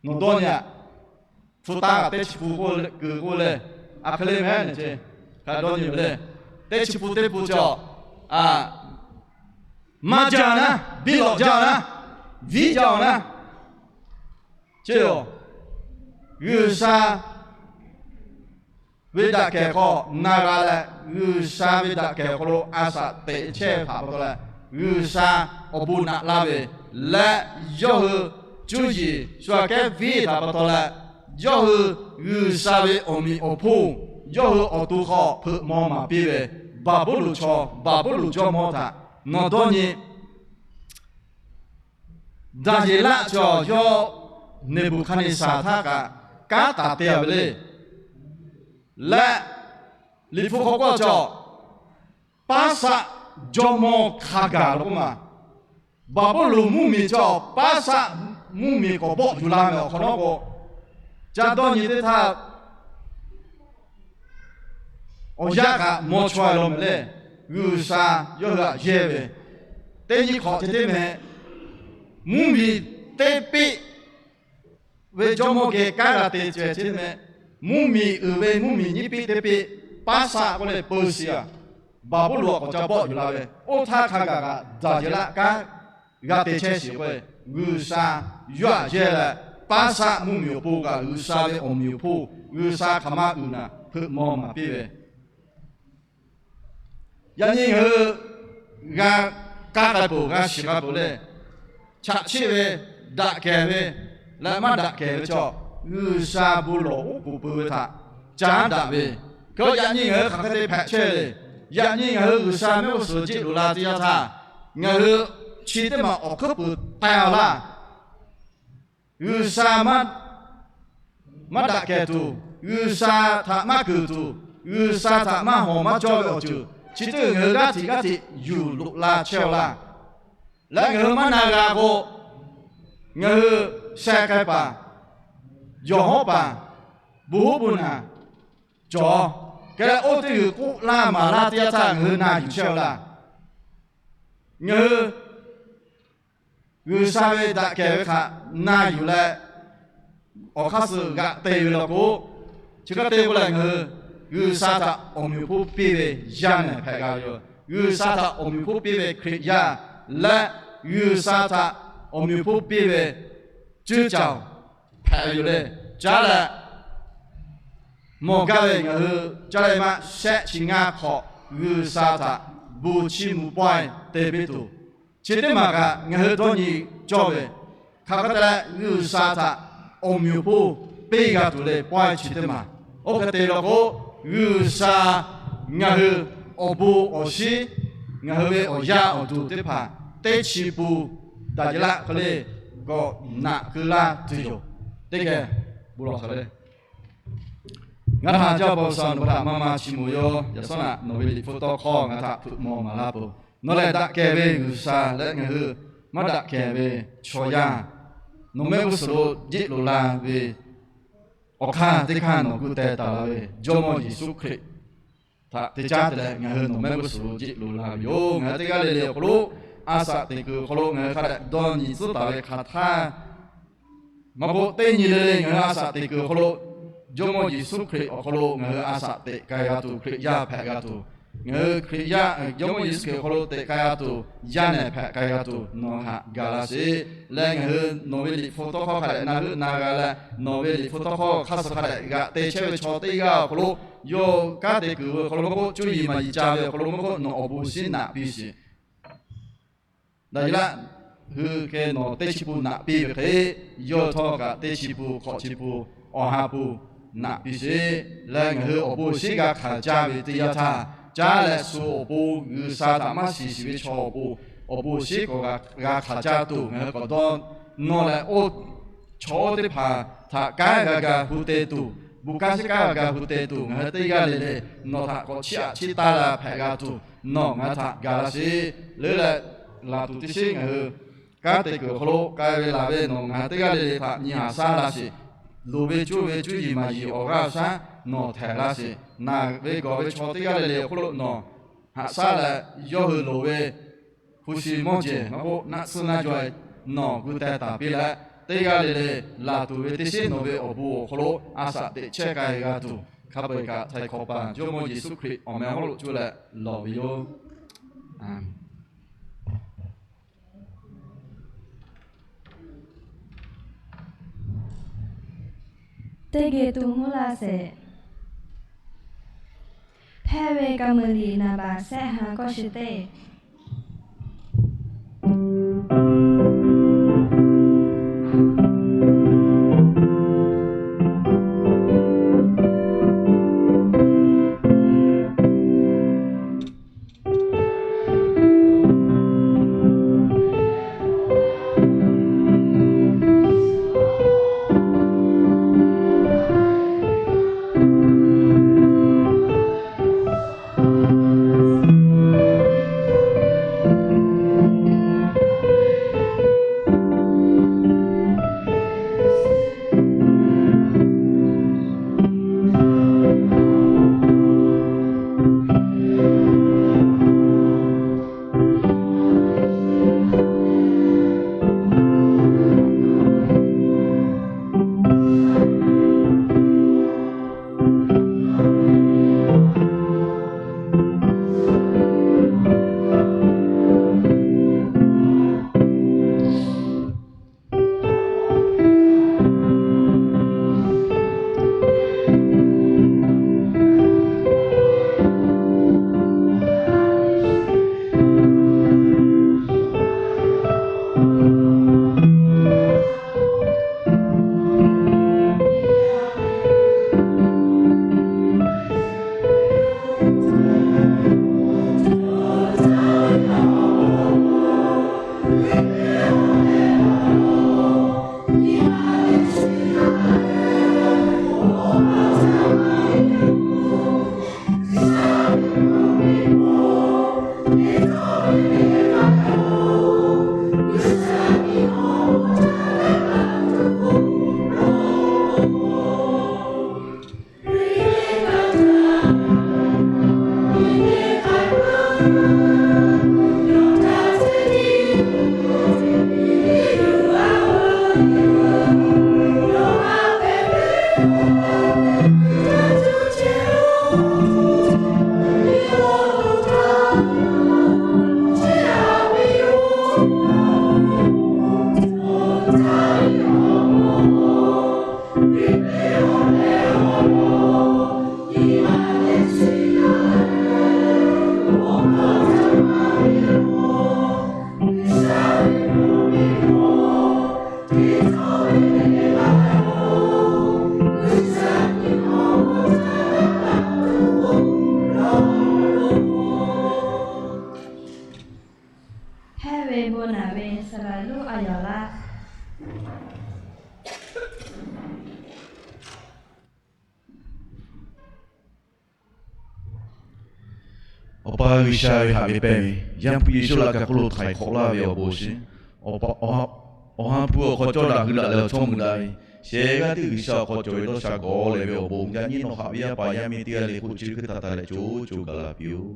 nawˬ dawˇ nyi-a. Hpu taˇ kaꞈ teˇ chi pun k'oˆ kuiˬ k'oˆ le, a hk'e le meh ne ce, hk'a dawˇ nyi ve le. Teˇ chi pun teˇ pun cawˬ, maˇ jaˇ naˉ, biˇ lawꞈ jaˇ naˉ, viˉ jaˇ-oˬ naˉ, ceˇ-oˬ, G'uiˬsha ve daꞈ kehˬ hk'aw na g'a leh, G'uiˬsha ve daꞈ kehˬ awˬ hk'aw lo a shaꞈ teꞈ chehˇ htaꞈ pa taw leh, G'uiˬsha awˬ bon naꞈ laˇ ve leh, yawˇ hui cuˇ yiˍ shu aꞈ kehˉ viˉ htaꞈ pa taw leh, yawˇ hui G'uiˬsha ve awˬ meꞈ awˬ hponˇ, yawˇ hui awˬ to hk'aw hpeuꞈ maw maˍ piˇ ve, Baˍbuˍlonˍ chaw, Baˍbuˍlonˍ jawˇmawˇ htaꞈ nawˬ dawˇ nyi. Daˍyeˍlaˆ chaw yawˇ Neˍbuˍhkaˍneˍsaˍ htaˇ kaꞈ kanˉ taˍ te-a ve le. Leh Liꞈ hpu hk'aw k'oˆ cawˬ, paˉ shaˆ jawˇmawˇ hk'a gaˬ lo k'oˆ ma. Baˍbuˍlonˍ mvuhˇmiˬ cawˬ paˉ shaˆ mvuhˇmiˬ k'awꞈ bawˆ yuˬ la meh awˬ hk'awꞈ nawˉ k'o, ca dawˇ nyi teˇ htaˇ awˬ yanˇ kaꞈ maw chaweh law meh le. G'uiˬsha yawˇ hui aꞈ yehˇ ve, teˇ nyi hk'awꞈ ceh teˇ meh, mvuhˇmiˬ teˇ peˆ ve jawˇmawˇ geh kanˉ g'a te ceh teˇ meh, mvuhˇmiˬ uiˍ ve mvuhˇmiˬ nyiˇ piˆ teˇ peˆ, paˉ shaˆ k'oˆ leh Persia, Baˍbuˍlonˍ k'awꞈ ca bawˆ yuˬ la ve, oˇ htaˇ hk'a gaˬ kaꞈ Daˍyeˍlaˆ kanˉ g'a te chehˇ shiˍ k'o, G'uiˬsha yawˇ aꞈ yehˇ leh, paˉ shaˆ mvuhˇmiˬ awˬ pon kaꞈ G'uiˬsha ve awˬ meꞈ awˬ hponˇ G'uiˬsha hk'aˬ ma uiˍ naˍ hpeuꞈ maw maˍ piˇ ve, yaꞈ nyi ngaˬ hui g'a k'ai peuˬ, g'a shiˍ k'ai peuˬ le. Chaꞈ chiˆ ve, daꞈ kehˬ ve leh maˇ daꞈ kehˬ ve chaw, G'uiˬsha bon lawˬ oˉ k'oˍ pui ve htaꞈ caˉ daꞈ ve, hk'e yaꞈ nyi ngaˬ hui hk'aˬ hk'e te hpehꞈ chehˇ le. Yaꞈ nyi ngaˬ hui G'uiˬsha mehˆ g'uˇ suhˍ jeˆ loꞈ la teˇ yanˇ htaˇ, ngaˬ hui chi teˇ maˬ awˬ hkuiˉ puiˍ taiˍ-a laˇ. G'uiˬsha maˇ daꞈ kehˬ tuˬ, G'uiˬsha htaꞈ maˇ kuiˬ tuˬ, G'uiˬsha htaꞈ maˇ hawˍ maˇ cawˇ ve awˬ ceuˬ chi teˇ g'aˇ ngaˬ hui g'aˇ hteꞈ g'aˇ hteꞈ yuˬ loꞈ la chehˇ-a laˇ. Leh ngaˬ hui maˇ na g'a k'o, ngaˬ hui sheh k'ai paˍ, yawˬ hawˉ paˍ, bon hoˉ bon naˬ cawˬ, kehˬ leh oˇ teˇ g'uiˬ k'oˆ laˇ maˍ laˇ teˇ yanˇ htaˇ ngaˬ hui na yuˬ chehˇ-a laˇ. Ngaˬ hui G'uiˬsha ve daꞈ kehˬ ve htaꞈ na yuˬ leh, awˬ hk'aˇ suh g'aꞈ te ve law k'o, chi hk'e te k'o lehˬ ngaˬ hui G'uiˬsha htaꞈ awˬ meꞈ awˬ hponˇ piˇ ve yaˇ nehˬ hpehꞈ g'a ve yoˬ. G'uiˬsha htaꞈ awˬ meꞈ awˬ hponˇ piˇ ve Hkriꞈ yaˇ leh G'uiˬsha htaꞈ awˬ meꞈ awˬ hponˇ piˇ ve cuˇ caˬ hpehꞈ ve yoˬ le. Caˉ leh mawˬ gaˇ ve ngaˬ hui caˇ leh maˇ shehˆ chi ngaˇ hk'awꞈ G'uiˬsha htaꞈ bon chiˇ mvuh pawehˇ te piˇ tuˬ, chi teˇ maˬ kaꞈ ngaˬ hui dawˇ nyi cawˇ ve, hk'aˬ hk'e te leh G'uiˬsha htaꞈ awˬ meꞈ awˬ hponˇ piˇ g'a tuˬ le pawehˇ chi teˇ maˬ. Oˇ hk'e te law k'o, G'uiˬsha ngaˬ hui awˬ bon awˬ shinˉ, ngaˬ hui ve awˬ yaˇ awˬ duˬ teˇ hpaˍ teˇ chi pun daꞈ jaˇ laˇ hk'e le, k'awꞈ naꞈ keu laˇ tuˬ yoˬ. Teˇ geh bon lawˬ hk'e le. Ngaˬ htaꞈ jaˇ paw sha nawˬ htaꞈ maˇ maˇ chi mawˬ yaˇ yaꞈ sawˉ naꞈ nawˬ ve liꞈ hpu tawˇ hkawˇ ngaˬ htaꞈ hpeuꞈ maw maˍ laˇ peuˬ. Nawˬ lehˬ daꞈ kehˬ ve G'uiˬsha leh ngaˬ hui maˇ daꞈ kehˬ ve chaw yaˇ, nawˬ mehˆ g'uˇ suhˍ lo jeˆ loꞈ la ve awˬ hk'aˇ teˇ hkanˇ nawˬ gu teh taˍ la ve Jawˇmawˇ Yeˍsuˆ Hkriꞈ htaꞈ te caˉ te leh ngaˬ hui nawˬ mehˆ g'uˇ suhˍ lo jeˆ loꞈ la ve yoˬ. Ngaˬ hui teˇ g'aˇ le le awˬ hk'aw lo a shaꞈ teꞈ kuiˬ awˬ hk'aw lo ngaˬ hui hk'a dehꞈ dawˇ nyi tcuhˉ taˍ ve hk'aˬ htaˇ maˇ k'oˆ, teˇ nyi le le ngaˬ hui a shaꞈ teꞈ kuiˬ awˬ hk'aw lo Jawˇmawˇ Yeˍsuˆ Hkriꞈ awˬ hk'aw lo ngaˬ hui a shaꞈ teꞈ k'ai g'a tuˬ Hkriꞈ yaˇ hpehꞈ g'a tuˬ, ngaˬ hui Hkriꞈ yaˇ, Jawˇmawˇ Yeˍsuˆ Hkriꞈ awˬ hk'aw lo teꞈ k'ai g'a tuˬ yaˇ nehˬ hpehꞈ k'ai g'a tuˬ nawˬ htaꞈ ga laˇ sheˍ. Leh ngaˬ hui nawˬ ve liꞈ hpu tawˇ hkawˇ hk'a dehꞈ na heuˆ na g'a leh, nawˬ ve liꞈ hpu tawˇ hkawˇ hk'aˇ suh hk'a dehꞈ g'aꞈ te chehˇ ve chaw teˇ g'aˇ awˬ hk'aw lo, yawˇ kanˉ te kuiˬ ve awˬ hk'aw lo maˇ k'oˆ, cuˇ yiˍ maˍ yiˍ ca ve awˬ hk'aw lo maˇ k'oˆ, nawˬ awˬ bon shinˉ naꞈ piˇ sheˍ. Daꞈ jaˇ laˇ, hui hk'e nawˬ teˇ chi pun naꞈ piˇ ve hk'e, yawˇ htawˇ kaꞈ teˇ chi pun, hk'awꞈ chi pun, awˬ ha pun naꞈ piˇ sheˍ. Leh ngaˬ hui awˬ bon awˬ shinˉ g'a hkanˍ caˇ ve teˇ yanˇ htaˇ, caˉ leh shu awˬ pon G'uiˬsha htaꞈ maˇ shiˍ shiˍ ve chaw awˬ pon awˬ bon awˬ shinˉ k'awꞈ g'a hkanˍ caˇ tuˬ ngaˬ hui k'awꞈ dawˇ nawˇ leh, oˇ chaw oˇ teˇ hpaˍ htaꞈ kanˉ g'a ga hu te tuˬ, bon kanˉ shiˉ kanˉ g'a ga hu te tuˬ ngaˬ hui teˇ g'aˇ le le nawˬ htaꞈ k'awꞈ chiˇ aꞈ chiˇ taˇ la hpehꞈ g'a tuˬ nawˬ ngaˬ hui htaꞈ ga laˇ sheˍ. Leuˉ leh laˬ tuˬ teˇ shinˉ ngaˬ hui kanˉ te kuiˬ awˬ hk'aw lo k'ai ve laˬ ve nawˬ ngaˬ hui teˇ g'aˇ le le htaꞈ nyi haˍ shaˉ laˇ sheˍ. loˍ ve cuˇ ve cuˇ yiˍ maˍ yiˍ awˬ g'aˇ shaˉ nawˬ htehˍ laˇ sheˍ. Naˬ ve gawˬ ve chaw teˇ g'aˇ le le awˬ hk'oˆ lo nawˬ haꞈ shaˉ leh, yawˇ hui loˍ ve hpu shi mawˇ jehˬ maˇ k'oˆ, naˆ tsuhˇ naˆ jaw nawˬ gu teh taˍ piˇ leh, teˇ g'aˇ le le laˬ tuˬ ve teˇ shinˉ nawˬ ve awˬ bon awˬ hk'aw lo a shaꞈ teꞈ chehˇ k'ai g'a tuˬ, hk'a peu-eˬ kaꞈ htaiˍ hk'awꞈ paˍ Jawˇmawˇ Yeˍsuˆ Hkriꞈ awˬ meh hawˉ lo cuˇ leh lawˬ ve yoˬ. Teˇ geh tu mvuhˇ laˇ sheˍ. Hpehˇ ve ka muiˬ liꞈ naˍ baˬ shehˆ ha kawˇ shi teˇ. Hehˉ ve bon naꞈ ve saˍ laˍ lonˉ a yaˬ laˇ. Awˬ pa G'uiˬsha ve haꞈ ve pehnˇ ve, Yaˇ hpu Yeˍsuˆ laꞈ ka hk'oˆ lo htaiˍ hk'awꞈ laˇ ve awˬ bon awˬ shiˍ, awˬ ha hpu awˬ hk'aw cawˇ daꞈ hui daꞈ leh awˬ chawˇ mui daꞈ ve, shehˍ g'aˇ teˇ G'uiˬsha awˬ hk'aw cawˬ ve dawˇ sha gawˬ leh ve awˬ bon, yaꞈ nyi nawˬ haꞈ ve yaˇ paˍ yaˇ miˇ teˇ g'aˇ le k'oˆ chi hk'e taˍ taˍ leh co co gaˬ la piˇ-oˆ.